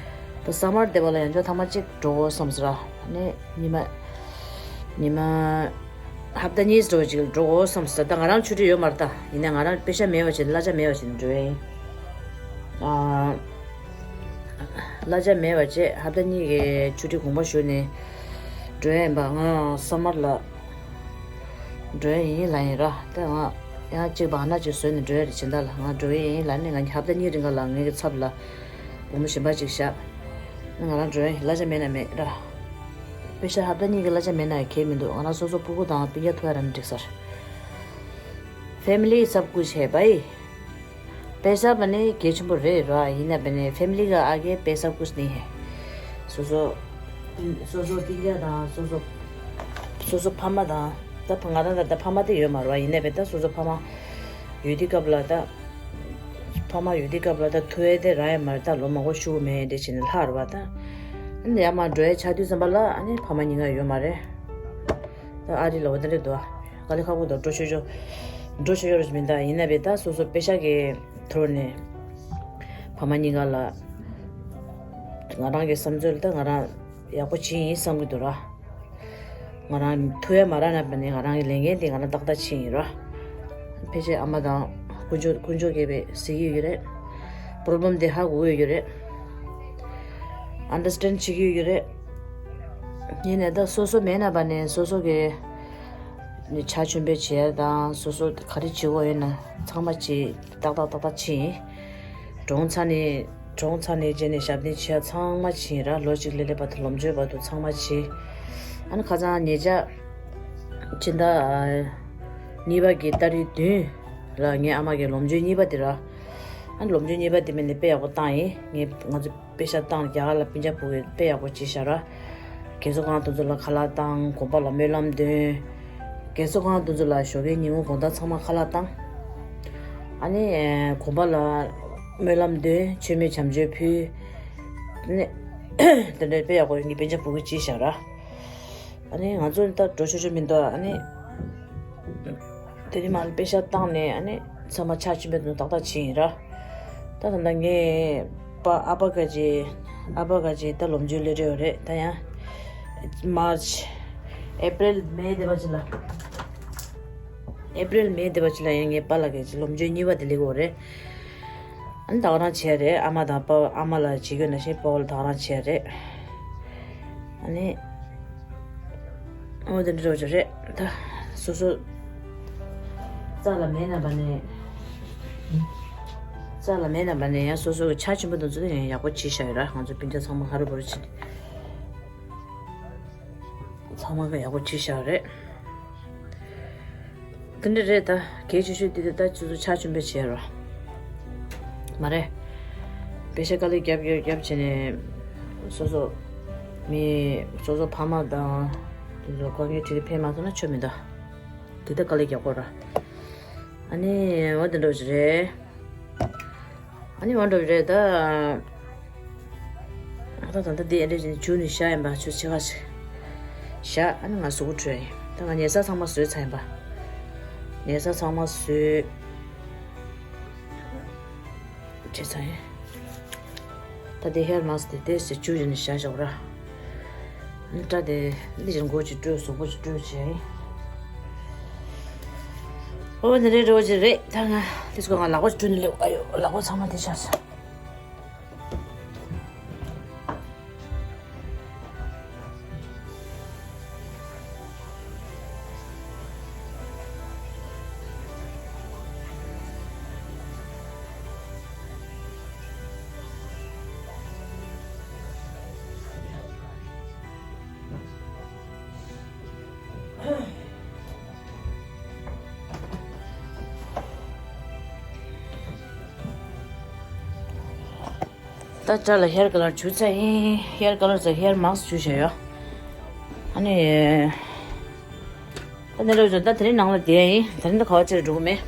ད་སམ་མར་དེ་བ་ལ་ཡང་ཅོ་ཐེངས་མ་གཅིག་འགྲོ་དགོས་བསམ་ས་ར། ནི་ཉི་མ། ཉི་མ། ཧབ་ཏ་གཉིས་འགྲོ་གཅིག་འགྲོ་དགོས་བསམ་ས་ད་ང་རང་ཆུ་ཊི་ཡོད་མ་རེད་ད། ཡིན་ན་ང་རང་པེ་ཤ་མེད་པ་བྱས་གླ་ཆ་མེད་པ་བྱས་འགྲོ་ཡིན། ཨ། གླ་ཆ་མེད་པ་བྱས་ཧབ་ཏ་གཉིས་ཀྱི་ཆུ་ཊི་དགོངས་པ་ཞུས་ནས་འགྲོ་ཡ་ཡིན་པ། ང་སམ་མར་ལ་འགྲོ་ཡ་ཡིན་ལབ་ཡིན་ར། ད་ང་ཡང་གཅིག་བང་ན་གཅིག་བཟོས་ནས་འགྲོ་ཡ་རེད་སྦྱིན་བདག་ལ། ང་འགྲོ་ཡ་ཡིན་ལབ་ནས་ང་ཧབ་ཏ་གཉིས་རིང་ག་ལ་ངའི་གི་ཚབ་ལ་བུ་མོ་གཞན་པ་གཅིག་བཞག་ང་རང་འགྲོ་ཡ་ཡིན། གླ་ཆ་མེད་ན་མེད་ར། པེ་ཤ་ཧབ་ཏ་གཉིས་ཀྱི་གླ་ཆ་མེད་ན་ཡང་ཁྱད་མི་འདུག་ང་རང་སོ་སོ་སྤུ་གུ་དང་སྤུན་ཀྱག་ཐུག་ཡ་ར་ནི་འགྲིག་ས་རེད། फैमिली सब कुछ है भाई। པེ་ཤ་བ་ནི་གལ་ཆེན་པོ་རེད་ར། ཡིན་ན་བ་ནི་ཕེ་མི་ལི་ག་ཨ་གེ་པེ་ཤ་ཀུ་ཤ་ནི་ཧེ། སོ་སོ། སོ་སོ་སྤུན་ཀྱག་དང་སོ་སོ། སོ་སོ་ཕ་མ་དང་། ད་ང་རང་ལ་ད་ཕ་མ་དེ་ཡོད་མ་རེད་བ། ཡིན་ན་བས་ད་སོ་སོ་ཕ་མ། ཡོད་དུས་སྐབས་ལ་ད། ཕ་མ་ཡོད་དུས་སྐབས་ལ་ད་ཐུག་ཡ་དེ་རག་ཡ་མ་རེད་ད། ལོ་མང་པོ་ཞུ་གི་མེད་དེ་བྱས་ནས་ལྷག་རེད་བ་ད། ཡར་མར་འགྲོ་ཡ་ཆགས་དུས་ཙམ་པ་ལ་ཨ་ནི་ཕ་མ་གཉིས་ཀ་ཡོད་མ་རེད། ད་ཨ་རི་ལ་འོ་དེ་འདྲ་འདུག་དཀའ་ལས་ཁག་པོ་འདུག་འགྲོ་ཆོག་ཆོག་འགྲོ་ཆོག་ཆོག་རེད་མི་འདུག་ཡིན་ན་བས་ད་སོ་སོ་པེ་ཤ་གི་ཐོག་ནས་ཕ་མ་གཉིས་ཀ་ལ་ང་རང་གི་བསམ་ཚུལ་ད་ང་རང་ཡག་པོ་བྱས་ཡིན་བསམ་གྱི་འདུག་ར། ང་རང་ཐུག་ཡ་མ་རག་ན་བས་ནས་ང་རང་གི་ལས་འགན་དེ་ང་རང་ཏག་ཏག་བྱས་ཡིན་ར། ཕལ་ཆེར་ཨ་མ་དང་དཀོན་མཆོག་དཀོན་མཆོག་གིས་བས་གཟིགས་ཀྱི་ཡོད་ཀྱི་རེད། པོ་རོ་བྷི་ལེམ་དེ་ཧ་གོ་གི་ཡོད་ཀྱི་རེད། ཨན་ཌར་སི་ཊེན་ཌ་བྱེད་ཀྱི་ཡོད་ཀྱི་རེད། ཡིན་ནའི་ད་སོ་སོ་མེད་ན་བ་ནས་སོ་སོ་གི་ ནི་ཕྱག་མཆོད་འབུལ་བྱེད་ཡ་དང་། སོ་སོ་ག་རེ་བྱེད་དགོས་ཡོད་ན་ཚང་མ་བྱེད། ཏག་ཏག་ཏག་ཏག་བྱེད་ཡིན། གྲོངས་ཚར་ནས་གྲོངས་ཚར་ནས་རྗེས་ནས་ཞབས་བརྟན་བྱེད་ཡ་ཚང་མ་བྱེད་ཡིན་ར། ལོ་གཅིག་ལས་སླེབས་བར་དུ་ལོ་མཇུག་བར་དུ་ཚང་མ་བྱེད། ཨ་ནི་ཁ་སང་ཉེ་ཆར་ཕྱི་ཟླ་གཉིས་པ་གི་ཏ་རིག་བདུན་ལ་ངའི་ཨ་མ་གི་ལོ་མཇུག་གཉིས་པ་དེ་ར། ཨ་ནི་ལོ་མཇུག་གཉིས་པ་དེ་མིན་ནས་དཔེ་ཡག་པོ་བཏང་ཡིན། ངས་ང་ཚོ་པེ་ཤ་བཏང་། རྒྱ་གར་ལ་སྤུན་ཀྱག་བུ་གུ་དཔེ་ཡག་པོ་བྱས་ཤག་ར། རྒས་གསོ་ཁང་དེ་ཚོ་ལ་ཁ་ལག་བཏང་། དགོན་པ་ལ་སྨོན་ལམ་འདོན། རྒས་གསོ་ཁང་དེ་ཚོ་ལ་ཞོགས་ཀའི་ཉིན་གུང་དགོང་དག་ཚང་མ་ཁ་ལག་བཏང་། ཨ་ནི་དགོན་པ་ལ་སྨོན་ལམ་འདོན། མཆོད་མེ་བྱམས་མཆོད་ཕུལ། ནི་དེ་འདྲའི་དཔེ་ཡག་པོ་ངའི་སྤུན་ཀྱག་བུ་གུས་བྱས་ཤག་ར། ཨ་ནི་ང་ཚོ་ད་འགྲོ་ཆོག་ཆོག་མི་འདུག་ཨ་ནི་དེ་རིང་མ་ལ་པེ་ཤ་བཏང་ནས། ཨ་ནི་ཚང་མ་ཕྱག་མཆོད་འབུལ་དུ་ཏག་ཏག་ཕྱིན་ཡིན་ར། ད་ད་ལྟ་ངའི་པ་ཨ་ཕ་ག་ཅི། ཨ་ཕ་ག་ཅི་ད་ལོ་མཇུག་སླེབས་རེད་རེད། ད་ཡང་མར་ཆི། ཨེ་པྲིལ་མེ་དེ་བ་ཅི་ལ། ཨེ་པྲིལ་མེ་དེ་བ་ཅི་ལ་ཡང་ངའི་པཱ་ལགས་ཀྱི་ལོ་མཇུག་གཉིས་པ་དེ་སླེབས་ཀྱི་ཡོད་རེད། ཨ་ནི་ད་ག་རང་བྱས་རེད། ཨ་མ་དང་པ་ཨ་མ་ལ་བྱེད་དགོས་ན་ཤེས། པཱ་ལགས་ད་ག་རང་བྱས་རེད། ཨ་ནི་འོ་དེ་འདྲ་བྱས་རེད། ད་སོ་སོ་རྩ་ལ་མེད་ན་བ་ནས། རྩ་ལ་མེད་ན་བ་ནས་ཡང་སོ་སོ་གི་ཕྱག་མཆོད་འབུལ་དེ་ཚོ་ཡང་ཡག་པོ་བྱས་ཤག་ཡོད་ར། ང་ཚོ་སྤུན་ཀྱག་ཚང་མ་ཧ་རུ་བ་རུ་བྱས། ཚང་མ་ག་ཡག་པོ་བྱས་ཤག་རེད། དེ་འདྲ་རེད། ད་གལ་ཆེ་ཤོས་དེ་དེ་ད་ཚོ་ཚོ་ཕྱག་མཆོད་འབུལ་བྱས་རོགས། མ་རེད། པེ་ཤ་དཀའ་ལས་རྒྱབ་རྒྱབ་རྒྱབ་བྱས་ནས་སོ་སོ་མི་སོ་སོ་ཕ་མ་དང་དེ་ཚོ་དཀའ་ངལ་འཕྲད་དེ་ཕན་མ་ཐོགས་ན་ཆོ་མི་འདུག་དེ་ད་དཀའ་ལས་རྒྱག་དགོས་ར། ཨ་ནི་འོ་དེ་འདྲ་བ་ཞིག་རེད། ཨ་ནི་འོ་འདྲ་བ་རེད་ད། ད་ད་ལྟ་འདི་ཨེ་འདྲ་བྱས་ནས་བྱུག་ནས་བཞག་ཡིན་པ། ཆུ་ཕྱེད་ཀ་ཞིག་བཞག་ཨ་ནི་ང་གཟུགས་པོ་བཀྲུས་ཡིན། ད་ང་ཉལ་ས་ཚང་མ་བཟོས་ཚར་ཡིན་པ། ཉལ་ས་ཚང་མ་བཟོས་བྱས་ཚར་ཡིན། ད་དེ་ཧེར་མཱ་སི་དེ་ཏོག་ཙམ་བྱུག་བྱས་ནས་བཞག་བཞག་ར། སྐྲ་དེ་འདི་བཞིན་མགོ་ཅིག་བཀྲུས། གཟུགས་པོ་ཅིག་བཀྲུས་བྱས། ཨོ་འདི་རེད་རོ་ཅིག་རེད། ད་ང་དེ་ཚོ་ང་ལག་པ་ཅིག་བཀྲུས་ནས་སླེབས། ཨ་ཡོ་ལག་པ་ཚང་མ་དེ་ཆགས་སོང་། ད་སྐྲ་ལ་ཧེར་ཀ་ལར་བྱུག་ཚར་ཡིན། ཧེར་ཀ་ལར་ཟེར་ཧེར་མཱ་སི་བྱུག་བཞག་ཡོད། ཨ་ནི། ད་ནི་རོ་ཅོ་ད་དེ་རིང་ནང་ལ་བསྡད་ཡིན། དེ་རིང་ད་ག་བ་ཅིར་འགྲོ་གི་མེད།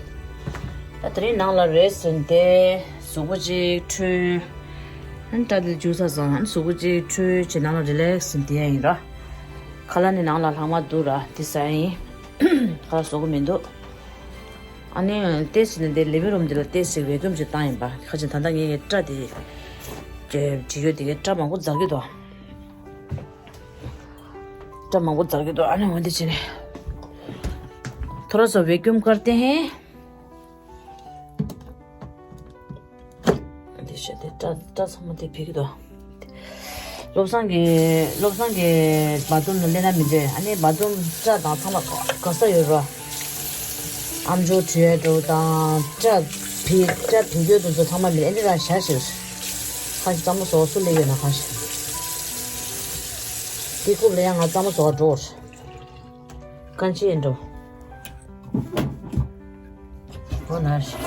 ད་དེ་རིང་ནང་ལ་རེ་སི་བྱས་ཏེ་གཟུགས་པོ་ཅིག་འཁྲུ། ཨ་ནི་སྐྲ་དེ་བྱུག་ཚར་སོང་། ཨ་ནི་གཟུགས་པོ་ཅིག་འཁྲུ་བྱས་ནང་ལ་རི་ལེག་སི་བྱས་བསྡད་ཡིན་ར། ཁ་ལག་ནི་ནང་ལ་ལྷག་མ་འདུག་ར། དེ་ཟ་ཡིན། ཁ་ལག་བཟོ་གི་མི་འདུག་ཨ་ནི་ཏོག་ཙམ་ནི་འདི་ལི་ཝིང་རུམ་འདི་ལ་ཏོག་ཙམ་ཝེ་ཀུམ་ཅིག་བཏང་ཡིན་པ། ཁ་ཅིག་ད་ལྟ་ངའི་སྐྲ་དེ་ཅེ་བྱེད་ཡོད་དེ་གའི་སྐྲ་མང་པོ་འཛག་གི་འདུག་སྐྲ་མང་པོ་འཛག་གི་འདུག་ཨ་ནི་འོ་འདི་བྱས་ནས་ཐོ་ར་སོ་ཝེ་ཀུམ་ཀར་ཏེ་ཧེ། འདི་བྱས་ཏེ་སྐྲ་སྐྲ་ཚང་མ་དེ་ཕིག་གི་འདུག་བློ་བཟང་གི་བློ་བཟང་གི་བ་ཐུམ་ལ་སླེབས་ན་མི་འདྲ། ཨ་ནི་བ་ཐུམ་སྐྲ་དང་ཚང་མ་ག་ས་ཡོད་ར། ཨམ་ཅོག་བྲུས་འགྲོ་དང་སྐྲ་ཕིག་སྐྲ་ཕིག་ཡོད་དུ་ཚོ་ཚང་མ་མི་ཨེ་འདྲ་རང་བཞག་ཞིག་ཁ་ཤས་གཙང་མ་བཟོ་བ་སུ་སླེབས་ཡོད་ན་ཁ་ཤས། དེ་རྐུབ་ལ་ཡང་ང་གཙང་མ་བཟོ་བ་འགྲོ། གང་ཅི་ཡིན་འགྲོ། ཨོ་ན་ཤི།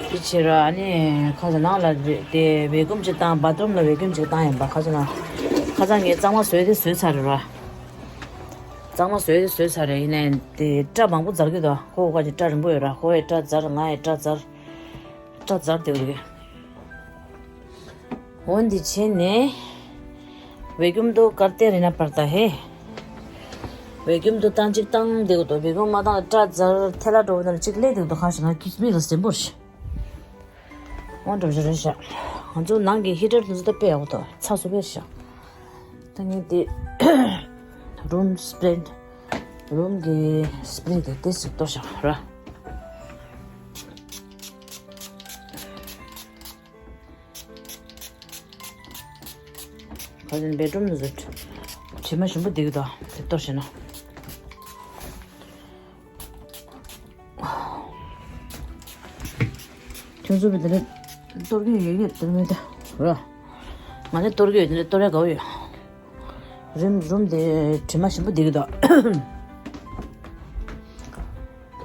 དེ་ཕྱིར་ཨ་ནི་ཁ་ས་ནང་ལ་དེ་ཝེ་ཀུམ་ཅིག་བཏང་། བ་ཐུམ་ལ་ཝེ་ཀུམ་ཅིག་བཏང་ཡིན་པ། ཁ་ས་ན་ཁ་སང་ངས་གཙང་མ་བཟོས་དེ་བཟོས་ཚར་རེད་ར། གཙང་མ་བཟོས་དེ་བཟོས་ཚར་རེད། ཡིན་ནའི་དེ་སྐྲ་མང་པོ་འཛག་གི་འདུག་ཁོ་ག་ཅིག་སྐྲ་རིང་པོ་ཡོད་ར། ཁོ་ཡི་སྐྲ་འཛར། ང་ཡི་སྐྲ་འཛར། སྐྲ་འཛར་དེ་རེད། འོ་འདི་བྱས་ནས། ཝེ་ཀུམ་དུ་ཀར་ཏེ་རེ་ན་པར་ཏ་ཧེ། ཝེ་ཀུམ་དུ་བཏང་གཅིག་བཏང་བསྡད་དགོས་འདུག་ཝེ་ཀུམ་མ་བཏང་སྐྲ་འཛར་ཐལ་ལ་འགྲོ་བ་ན་གཅིག་སླེབས་བསྡད་འདུག་ཁ་ཤས་ང་ཁིས་མི་ལ་སེམས་པོ་རེད། འོ་འགྲོ་བཞིན་རེད་ཤག་ང་ཚོ་ནང་གི་ཧི་ཊར་དེ་ཚོ་ད་དཔེ་ཡག་པོ་འདུག་ཚ་སུ་བས་ཤག་ད་ངས་དེ་རུམ་སི་པི་རིན་རུམ་གི་སི་པི་རིན་དེ་དེ་ཟིག་གཏོར་བཞག་ར། ཁ་སང་བེད་རུམ་ནས་བཟོས། དྲི་མ་ཞིམ་པོ་འདི་གི་དོ་དེ་གཏོར་བྱས་ན། ཁྱོད་ཚོ་བི་དེ་ནས་གཏོར་གི་ཡོད་ཡོད་དེ་མི་འདུག་ར། ང་ནི་གཏོར་གི་ཡོད་དེ་ནས་གཏོར་ཡ་དགའ་བོ་ཡོད། རུམ་རུམ་དེ་དྲི་མ་ཞིམ་པོ་འདི་གི་དོ།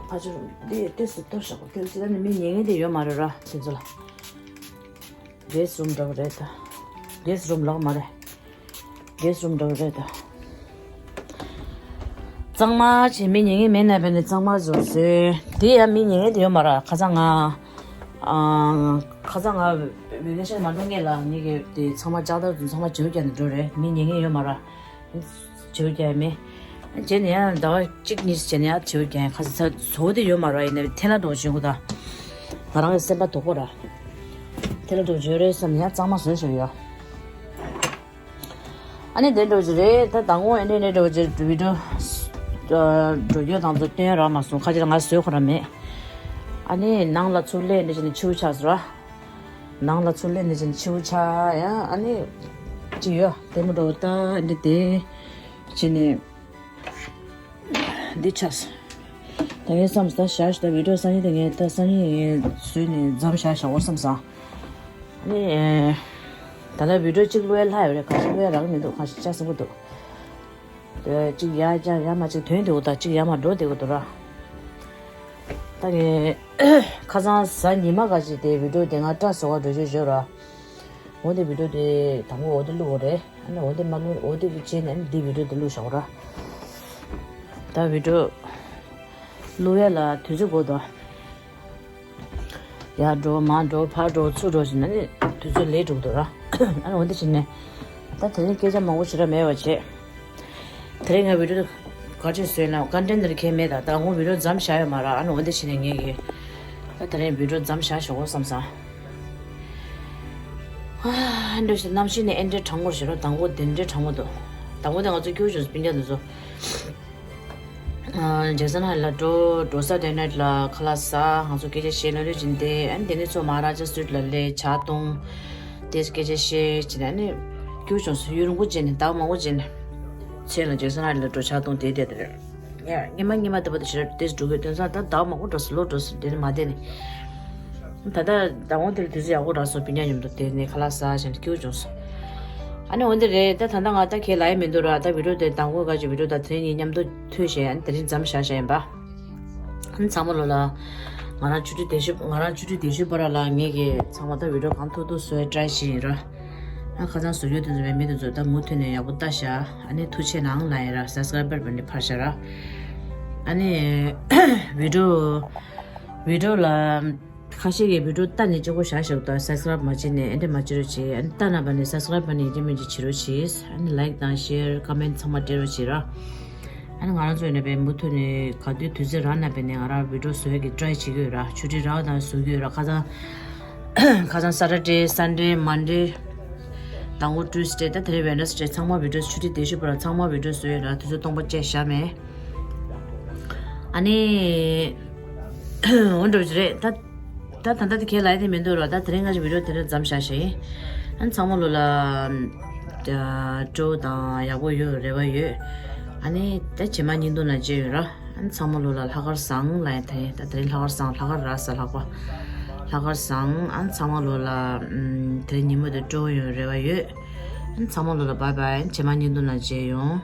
ཕ་ཆུ་རུམ་འདི་ལྟོས་སུ་གཏོར་བཞག་པ་དེ་ཚོ་ལ་ནི་མི་ཉན་མཁན་དེ་ཡོད་མ་རེད་ར་དེ་ཚོ་ལ། གེ་སི་རུམ་འདྲ་བོ་རེད་ད། གེ་སི་རུམ་ལོག་མ་རེད། གེ་སི་རུམ་འདྲ་བོ་རེད་ད། གཙང་མ་བྱས་མི་ཉན་མཁན་མེད་ན་བས་ནས་གཙང་མ་བཟོ་བཟོས། དེ་ཡང་མི་ཉན་མཁན་དེ་ཡོད་མ་རེད་ཁ་སང་ང་། ཨ། ཁ་སང་ང་བེ་ཀེ་ཤན་མ་འགྲོ་སྔོན་ལ་ངེད་ཀྱི་དེ་ཚང་མ་ལྕགས་དར་དུ་ཚང་མ་བྱེའུ་རྒྱག་ནས་འགྲོ་རེད། མི་ཉན་མཁན་ཡོད་མ་རེད། བྱེའུ་རྒྱག་ཡ་མེད། བྱས་ནས་ཡང་ཟླ་བ་གཅིག་གཉིས་བྱས་ནས་ཡང་བྱེའུ་རྒྱག་ཡ་ཁ་སང་བཟོ་དེ་ཡོད་མ་རེད། ཡིན་ནའི་ཐེ་ལ་འགྲོ་བྱེད་དགོས་ད། ང་རང་གི་སེམས་པ་དོག་པོ་ར། ཐེ་ལ་འགྲོ་བྱེད་རེད་བསམ་ནས་ཡང་གཙང་མ་བཟོས་བཞག་ཡོད། ཨ་ནི་དེ་འགྲོ་རྒྱུ་རེད་ད། དང་པོ་ཨ་ནི་ནས་འགྲོ་རྒྱུ་བི་ཌིའོ་འགྲོ་རྒྱུ་དང་ཚོ་སྟོན་རག་མ་སོང་། ཁ་ཅིག་ང་བཟོས་ཁོ་ར་མེད། ཨ་ནི་ནང་ལ་ཚུར་སླེབས་ནས་བྱས་ནས་ཆུ་ཆགས་སོང་ར། ནང་ལ་ཚུར་སླེབས་ནས་བྱས་ནས་ཆུ་ཆགས་ཡ། ཨ་ནི་ཅི་ཡོད་དེ་མོ་འགྲོ་ད་ཨ་ནི་དེ་བྱས་ནས། འདི་ཆགས། ད་ངས་བསམ་ད་ཞག་ཞིག་ད་བི་ཌིའོ་སང་ཉིན་དེ་ངས་ད་སང་ཉིན་ངས་བཟོས་ནས་མཚམས་བཞག་བཞག་འོ་བསམ་སོང་། ཨ་ནི། ད་ལྟ་བི་ཌིའོ་གཅིག་བླུག་ཡ་ལྷག་ཡོད་རེད། གང་ཞིག་བླུག་ཡ་རག་གི་མི་འདུག་གང་ཞིག་ཆ་སྲིན་པོ་འདུག་དེ་གཅིག་ཡར་བཅར་ཡར་མར་གཅིག་ཐོན་བསྡད་འདུག་ད་གཅིག་ཡར་མར་འགྲོ་བསྡད་འདུག་ར། ད་ངས་ཁ་སང་གཟའ་ཉི་མ་ག་ཅིག་དེ་བི་ཌིའོ་དེ་ང་སྐྲ་བཟོ་ག་འགྲོ་རྒྱུ་ཡོད་ར། འོ་དེ་བི་ཌིའོ་དེ་དང་པོ་འོ་དེ་བླུག་དགོས་རེད། ཨ་ནི་འོ་དེ་མ་བླུག་འོ་དེ་བྱས་ནས་ཨ་ནི་འདི་བི་ཌིའོ་དེ་བླུག་བཞག་ར། ད་བི་ཌིའོ་བླུག་ཡ་ལ་དུས་ཚོད་འགོར་འདུག་ཡར་འགྲོ་མར་འགྲོ་ཕར་འགྲོ་ཚུར་འགྲོ་བྱས་ནས་ཨ་ནི་དུས་ཚོད་ལས་འགྲོ་གི་འདུག་ར། ཨ་ནི་འོ་དེ་བྱས་ནས་ད་དེ་རིང་སྐད་ཆ་མང་པོ་བྱེད་ར་མེད་པ་བྱས། དེ་རིང་ང་བི་ཌིའོ་ག་ཅིག་བཟོས་ན་ཀོན་ཊེན་ཊི་གལ་མེད་ད། ད་ངོ་བི་ཌིའོ་མཚམས་བཞག་ཡོད་མ་ར། ཨ་ནི་འོ་དེ་བྱས་ནས་ངས་ཀྱི་ད་དེ་རིང་བི་ཌིའོ་མཚམས་བཞག་ཞོག་གོ་བསམ་སོང་། ཨ་འདྲ་ཞིག་གནམ་གཤིས་ནི་ཨེ་འདྲའི་གྲང་མོ་ཞིག་རོ། དང་པོ་དེ་འདྲའི་གྲང་མོ་འདུག་དང་པོ་དེ་ང་ཚོ་སྐྱུར་བྱུང་སྤུན་ཀྱག་དེ་ཚོ། ཨ་ཇེག་སན་ཧའེཊ་ལ་འགྲོ་འགྲོ་ས་དེ་ནས་ལ་ཁ་ལག་ཟ། ང་ཚོ་སྐད་ཆ་བཤད་ལོ་ལོ་བྱིན་ཏེ། ཨ་ནི་དེ་ནས་ཚོ་མ་ཧ་ར་ཇ་སུད་ལ་སླེབས་ཇ་བཏུང་། དེ་སྐད་ཆ་བཤད་བྱིན་ནས་ཨ་ནི་སྐྱུར་བྱུང་སོང་། ཡུན་རིང་པོ་བྱས་ནས་ཟླ་བ་མང་པོ་བྱས་ནས་ཚེ་ལ་ཇེག་སན་ཧའེཊ་ལ་འགྲོ་ཇ་བཏུང་དེ་བསྡད་དེ་རེད། ཉི་མ་ཉི་མ་དེ་བ་དེ་ཞེ་དྲག་དེ་འགྲོ་གི་དོན་ཚང་ད་ཟླ་བ་མང་པོ་འགྲོ་སོང་། ལོ་འགྲོ་སོང་དེ་ནས་མ་བསྡད་ནས། ད་ལྟ་ཟླ་ངོ་དེར་དུས་ཚོད་ཡག་པོ་རག་སོང་། སྤུན་ཀྱག་མཉམ་དུ་དེ་ནས་ཁ་ལག་ཟ་བྱས་ནས་སྐྱིད་པོ་བྱུང་སོང་། ཨ་ནི་འོན་ཏེ་རེད་ད། ད་ལྟ་ང་ད་ཁྱེད་ལ་ཡི་མི་འདུག་ར། ད་བི་ཌིའོ་དེ་དང་པོ་ག་ཅིག་བི་ཌིའོ་ད་དེ་གཉིས་མཉམ་དུ་ཐོས་བྱས་ཨ་ནི་དེ་རིང་མཚམས་བཞག་བཞག་ཡིན་པ། ཨ་ནི་ཚང་མ་ལོ་ལ་ང་རང་ཆུ་ཊི་དེ་ཤུ་ང་རང་ཆུ་ཊི་དེ་ཤུ་པ་ར་ལ་ངེད་ཀྱི་ཚང་མ་ད་བི་ཌིའོ་གང་ཐུབ་ཐུབ་བཟོ་ཡ་ཊ་རའི་བྱེད་ཡིན་ར། ཨ་ཁ་སང་བཟོ་རྒྱུ་དེ་ཚོ་བས་མི་དེ་ཚོ་ད་མུ་མཐུད་ནས་ཡག་པོ་ལྟ་བཞག་ཨ་ནི་ཐུགས་རྗེ་གནང་ལ་ཡིན་ར། སབ་སི་ཀ་རའིབ་པར་བ་ནི་ཕར་བཞག་ར། ཨ་ནི་བི་ཌིའོ་བི་ཌིའོ་ལ། ཁ་ཤས་ཀྱིས་བི་ཌིའོ་ལྟ་ནས་གཅིག་པོ་བཞག་བཞག་དང་སབ་སི་ཀ་རའིབ་མ་བྱས་ནས་ཨེ་འདྲ་མ་བྱེད་རོགས་བྱེད། ཨ་ནི་ལྟ་ན་བ་ནས་སབ་སི་ཀ་རའིབ་བ་ནས་ཡིན་གཅིག་མིན་གཅིག་བྱེད་རོགས་བྱེད། ཨ་ནི་ལའིག་དང་ཤེར་ཀོ་མེན་ཚང་མ་སྤྲད་རོགས་བྱེད་ར། ཨ་ནི་ང་རང་ཚོ་ཡིན་ན་བས་མུ་མཐུད་ནས་ག་དུས་དུས་ཚོད་རག་ན་བས་ནས་ང་རང་བི་ཌིའོ་བཟོ་ཡ་གི་ཊ་རའི་བྱེད་ཀྱི་ཡོད་ར། ཆུ་ཊི་རག་དང་བཟོ་གི་ཡོད་ར། ཁ་སང་ཁ་སང་སེ་ཊར་ཌེ་སན་ཌེ་མན་ཌེ་དང་པོ་ཊུ་སི་ཌེ་ད་དེ་རིང་ཝེན་སི་ཌེ་ཚང་མ་བི་ཌིའོ་ཆུ་ཊི་དེ་ཤུ་པ་ར་ཚང་མ་བི་ཌིའོ་བཟོ་ཡོད་ར། དུས་ཚོད་སྟོང་པ་བཅད་བཞག་མེད། ཨ་ནི། འོ་འགྲོ་རྒྱུ་རེད་ད། ད་ད་ལྟ་དེ་ཁས་ལ་ཡ་དེ་མི་འདུག་རོགས། ད་དེ་རིང་ང་ཞིག་བི་ཌིའོ་དེ་རིང་མཚམས་བཞག་བཞག་ཡིན། ཨ་ནི་ཚང་མ་ལོ་ལ་སྤྲོ་དང་ཡག་པོ་ཡོད་རེ་བ་ཡོད། ཨ་ནི་ད་རྗེས་མ་བརྙན་ཐུང་ནང་མཇལ་ཡོང་ར། ཨ་ནི་ཚང་མ་ལོ་ལ་ལྷག་དཀར་བཟང་ལ་ཡ་ད་ཡིན། ད་དེ་རིང་ལྷག་དཀར་བཟང་། ལྷག་དཀར་ར་ས་ལྷག་པ། ལྷག་དཀར་བཟང་། ཨ་ནི་ཚང་མ་ལོ་ལ་དེ་རིང་ཉིན་མོ་དེ་སྤྲོ་ཡོང་རེ་བ་ཡོད། ཨ་ནི་ཚང་མ་ལོ་ལ་བྷའི་བྷའི། རྗེས་མ་བརྙན་ཐུང་ནང་མཇལ་ཡོང་།